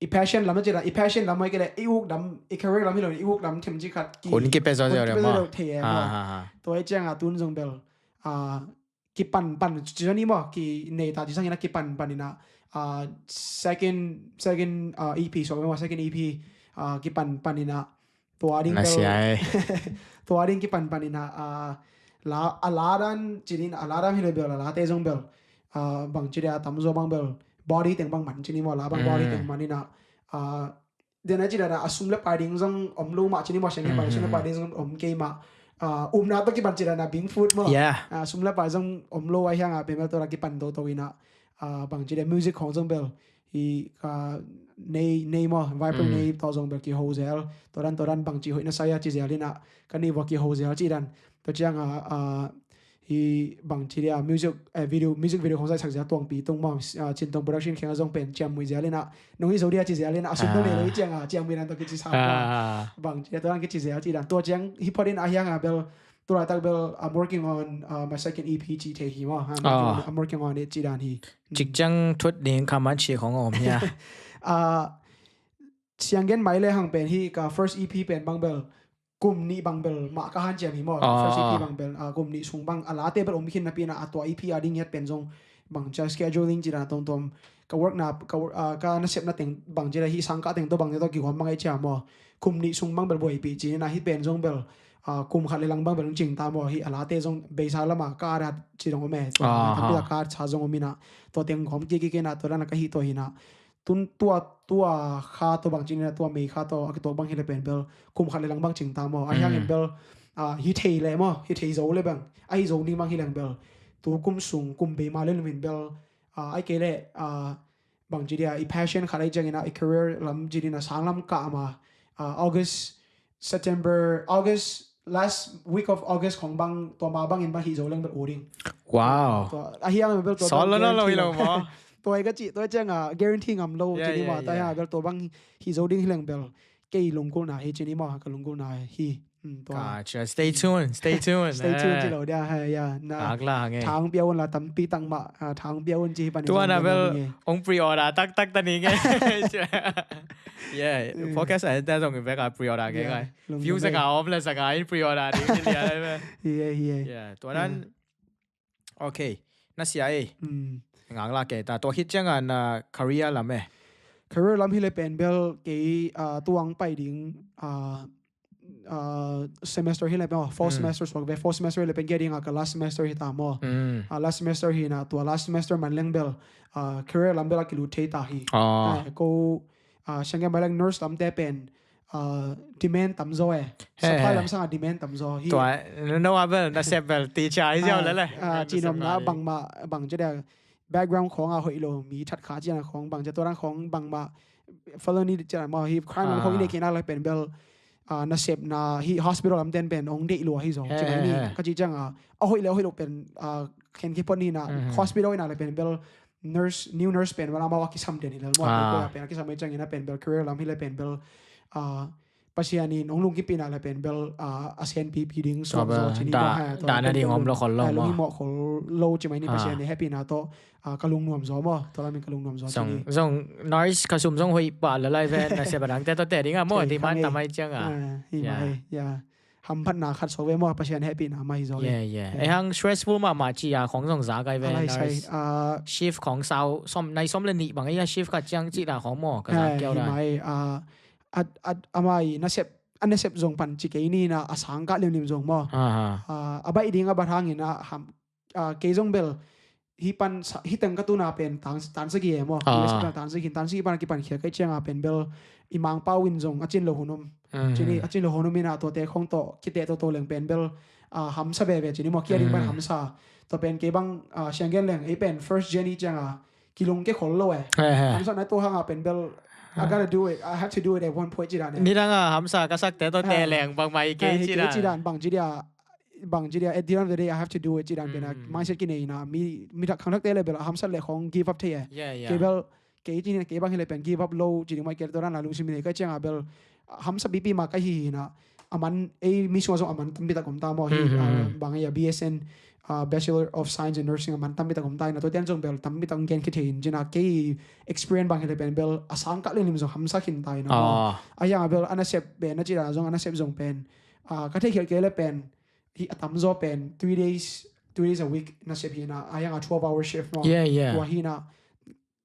i passion lam a ci la i passion lam a i ke le i uk lam i career lam hi lo i uk lam them ci khat ki hun kipe zo zo le maw. Thei e maw. Tua i ciang a tun zong bel kipan pan ci ni maw ki nei ta ci sangin a kipan pan ina second second EP suak maw second EP kipan pan ina tua ding bel tua ding kipan pan ina la a la dan ci ni a la dan hi le bel a la te zong bel bang ci dia tam zo bang bel body teng bang man ci ni maw la bang body teng man ina dena ci dana a sum le pai ding zong om lo mah ci ni maw siang hi pai sum le pai ding zong om kei mah umna to kipan ci dana bing food maw. Sum le pai zong om lo a hianga pe mel to la kipan to to ina bang ci dia music khong zong bel hi ka nei nei maw viper nei to zong bel ki ho zel to dan to dan bang ci hoih na saya ci zel ina ka nei wa ki ho zel ci dan to cianga Hi bang ci dia music, eh, video, music video khong zaisak zia Tuangpi tung maw, ah, Cintong Production kheng a zong pen ciammuih zia lena, nong hi zo dia ci zia lena, a sum nong nei lo hi cianga ciammuih nan tawh kici sa maw. Bang ci dia tua dan kici zia ci dan. Tua ciang hi phot in a hiang a bel, tu laitak bel, I'm working on, uh, my second E P ci thei hi maw. I'm working on, I'm working on it ci dan hi. Cikciang thut ding khaman ci khong om hia. Ah, siang gen mai le hang pen hi ka first E P pen bang bel kum nih bang bel mah ka hanciam hi maw. First E P bang bel, ah, kum nih sung bang a late bel om khin napi na a tua E P a ding hiat pen zong bang cia scheduling ci dan a tuamtuam ka work na, ka work, ah, ka nasepna teng bang ci dan hi sang ka teng tawh bang tawh kigawm bang ei cia maw. Kum nih sung bang bel buaipih ci na hi pen zong bel, ah, kum khat le lang bang bel cing ta maw hi a late zong beisa lama ka adat ci dong om e. Tua tampi tak ka adat sa zong om ina tua teng gawm kikik ina tua dan a ka hi tua hi na. Tun tua, tua kha tawh bang ci ni na tua May kha tawh a kituak bang hi le pen bel kum khat le lang bang cing ta maw. A hiangin bel, ah, hi thei le maw, hi thei zo le bang. A hi zo ning bang hi leng bel. Tu kum sung, kum bei ma le lumin bel, ah, ai kei le, ah, bang ci dia, i passion khat ai ciangin a, i career lam ci dina sang lam ka ma, ah, August, September, August, last week of August khong bang, tua ma bangin bang hi zo leng bel u ding. Wow. Tua, a hiang bel tua. Sol lo no lo hi lo maw. Tua i ka ci, tua ciang a guarantee ngam lo ci ni maw, tua hiang bel tua bang hi zo ding hi leng bel. Kei lunggulhna hi ci ni maw, ka lunggulhna hi. Gotcha. Stay tuned, stay tuned. Stay tuned ci lo dia, ha, ya. Na, thang pia un la tampi tak mah, ah, thang pia un ci hi pan. Tua na bel ong pre-order taktak ta ni nge. Yeah, podcast a ta zong bek a pre-order nge ngai. View sa ka om la sa ka in pre-order ni ni lia le. Yeah, yeah. Yeah, tua nan. Okay, na sia e. Ngak la ke ta tua khit ciang a na career lam e. Career lam hi le pen bel kei, ah, tuang pai ding, ah, ah, semester hi le pen, oh, four semester suak ve, four semester hi le pen kei ding a ka last semester hi ta maw. Ah, last semester hi na tua last semester man leng bel, ah, career lam bel a kilut thei ta hi. Ah, ko, ah, siang gen mai leng nurse lam te pen, ah, demand tam zaw e. Supply lam sang a demand tam zaw hi. Tua, no a bel, na sep bel, teacher ai ziau le le. Ah, ci nom na bang ma, bang ci dia background khong a hoih lo, mi that kha cian khong bang ci tua dan khong bang ma felony cian ma hi crime lam khong i ne kina la pen bel, ah, na sep na hi hospital lam ten pen ong deih lua hi zaw. Ci mai ni, ka ci ciang a, a hoih le a hoih lo pen, ah, khen ki pon ni na hospital ina le pen bel nurse, new nurse pen wala ma wa kisam den hi le maw. Ko ya pen a kisam mai ciang ina pen bel career lam hi le pen bel, ah, Pasian in ong lungkipina le pen bel, ah, a sianpipi ding suak zaw ci ni maw. Dana ding om lo khol lo maw. Lungkimawh khol lo ci mai ni Pasian in happy na tawh, ah, ka lungnuam zaw maw. Tua lamin ka lungnuam zaw ci ni. Zong, zong nurse ka sum zong hoih pa la lai ven na sia badang te tawh te ding a maw. Ti man ta mai ciang a. Hi mai, ya. Hamphatna khat suak ve maw, Pasian happy na mai zaw. Yeah, yeah. E hang stressful mahmah ci a khong zong za kai ve nurse. Shift khong sau, som, nai som le nih bang e a shift khat ciang ci la khong maw. Ka za kiau da. Hi mai, ah, at, at, amai, nasep, a nasep zong pan ci kei ni na a sang kah limlim zong maw. Ah, a baih ding a bat hangin a ham, ah, kei zong bel, hi pan, hi teng ka tuna pen, tan, tan sagi e maw. Tan sagi, tan sagi pan a kipan khia kai ciang a pen bel, i mangpau in zong, a cin lo hun om. Ci ni, a cin lo hun om ina tua te khong tawh, kite tawh tawh leng pen bel, ah, hamsa veve ci ni maw, kia ding pan hamsa. Tua pen kei bang, ah, siang gen leng, ei pen first gen i ciang a, kilung ke khol lo e. Hamsa na tua hang a pen bel, I gotta do it. I have to do it at one point ci dan e. Nidang a hamsa ka sak te tawh te leng bang mai kei ci dan. Bang ci dia, bang ci dia, at the end of the day, I have to do it ci dan pen a mindset kinei na, mi, mi thak khang thak te le bel, hamsa le khong give up thei e. Kei bel, kei ci ni, kei bang hi le pen give up lo ci ding mai kei tua dan a lungsim nei kai ciang a bel, hamsa pipi ma ka hi hi na, a man, ei mi sung a zong a man tampi tak om ta maw hi, ah, bang ei a B S N, ah, Bachelor of Science in Nursing a man tampi tak om ta ina, tua tian zong bel tampi tak gen khit thei in ci na kei experience bang hi le pen bel a sang kah limlim zong hamsa khin ta ina maw. A hiang a bel a nasep pen, na ci dan a zong a nasep zong pen, ah, ka thei khial kei le pen, hi a tam zaw pen, three days, three days a week nasep hi na, a hiang a twelve hour shift maw. Yeah, yeah. Tua hi na,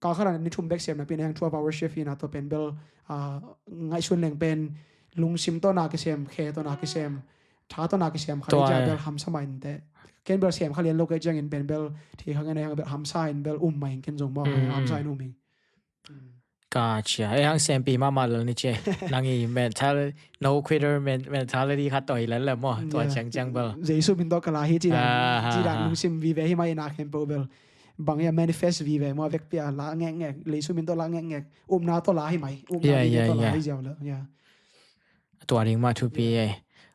ka khat a ni thum bek sem napi na hiang twelve hour shift hi na tua pen bel, ah, ngaihsun leng pen lungsim tawh na kisem, khe tawh na kisem, tha tawh na kisem khat hi cia bel hamsa mah in te. Ken bel sem kha lian lo kei ciangin pen bel thei kha ngen a hiang bel hamsa in bel um mah in ken zong maw, hamsa in um in. Ka cia, e hang sempi mahmah lel ni cia. Nang i mental, no quitter men-, mentality khat tawh hi lel le maw, tua ciangciang bel. Jesu min tawh ka la hi ci dan, ci dan lungsim vive hi mah in a khempeuh bel. Bang ia manifest vive maw vekpi a la ngekngek, Jesu min tawh la ngekngek, upna tawh la hi mai, upna vive tawh la hi ziau le. Tua ding mah thupi e.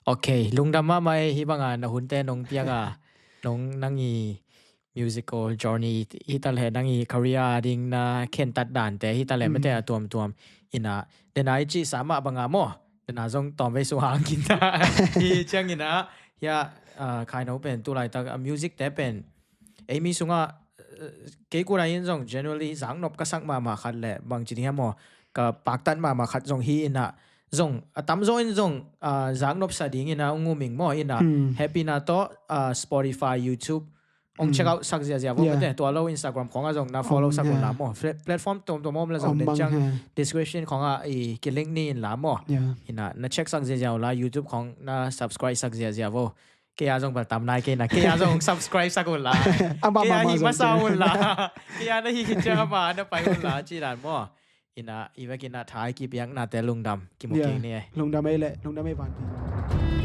Ok, lungdam mahmah e, hih banga na hunte nong piak a. nong nang i musical journey hi ta leh, nang i career ding na khentat dante hi ta leh, mate a tuamtuam ina, dena i cih sa mah banga maw, dena zong tawmvei sung hang kinta hi ciang ina, hia, ah, Khaino pen tulaitak a music te pen ei mi sunga, eh, kei kula in zong generally zaknop ka sak mahmah khat le bangci ding hiam maw, ka paktat mahmah khat zong hi ina, zong a tamzaw in zong, ah, zaknop sa ding ina ung uming maw ina, happy na tawh, ah, Spotify, YouTube ong check out sak ziazia vo, mate, tua lo Instagram khong a zong na follow sak un la maw, platform tuamtuam om la zong den ciang description khong a i kilink ni in la maw, ina na check sak ziazia un la, YouTube khong na subscribe sak ziazia vo. Kei a zong bal tam nai kei na, kei a zong subscribe sak un la. Kei a hi masa un la. Kei a na hi khit ciang a ba na pai un la ci dan maw. Ina i vek ina thai kipiak nate lungdam kimu kik ni ei. Lungdam ei le, lungdam ei vanti.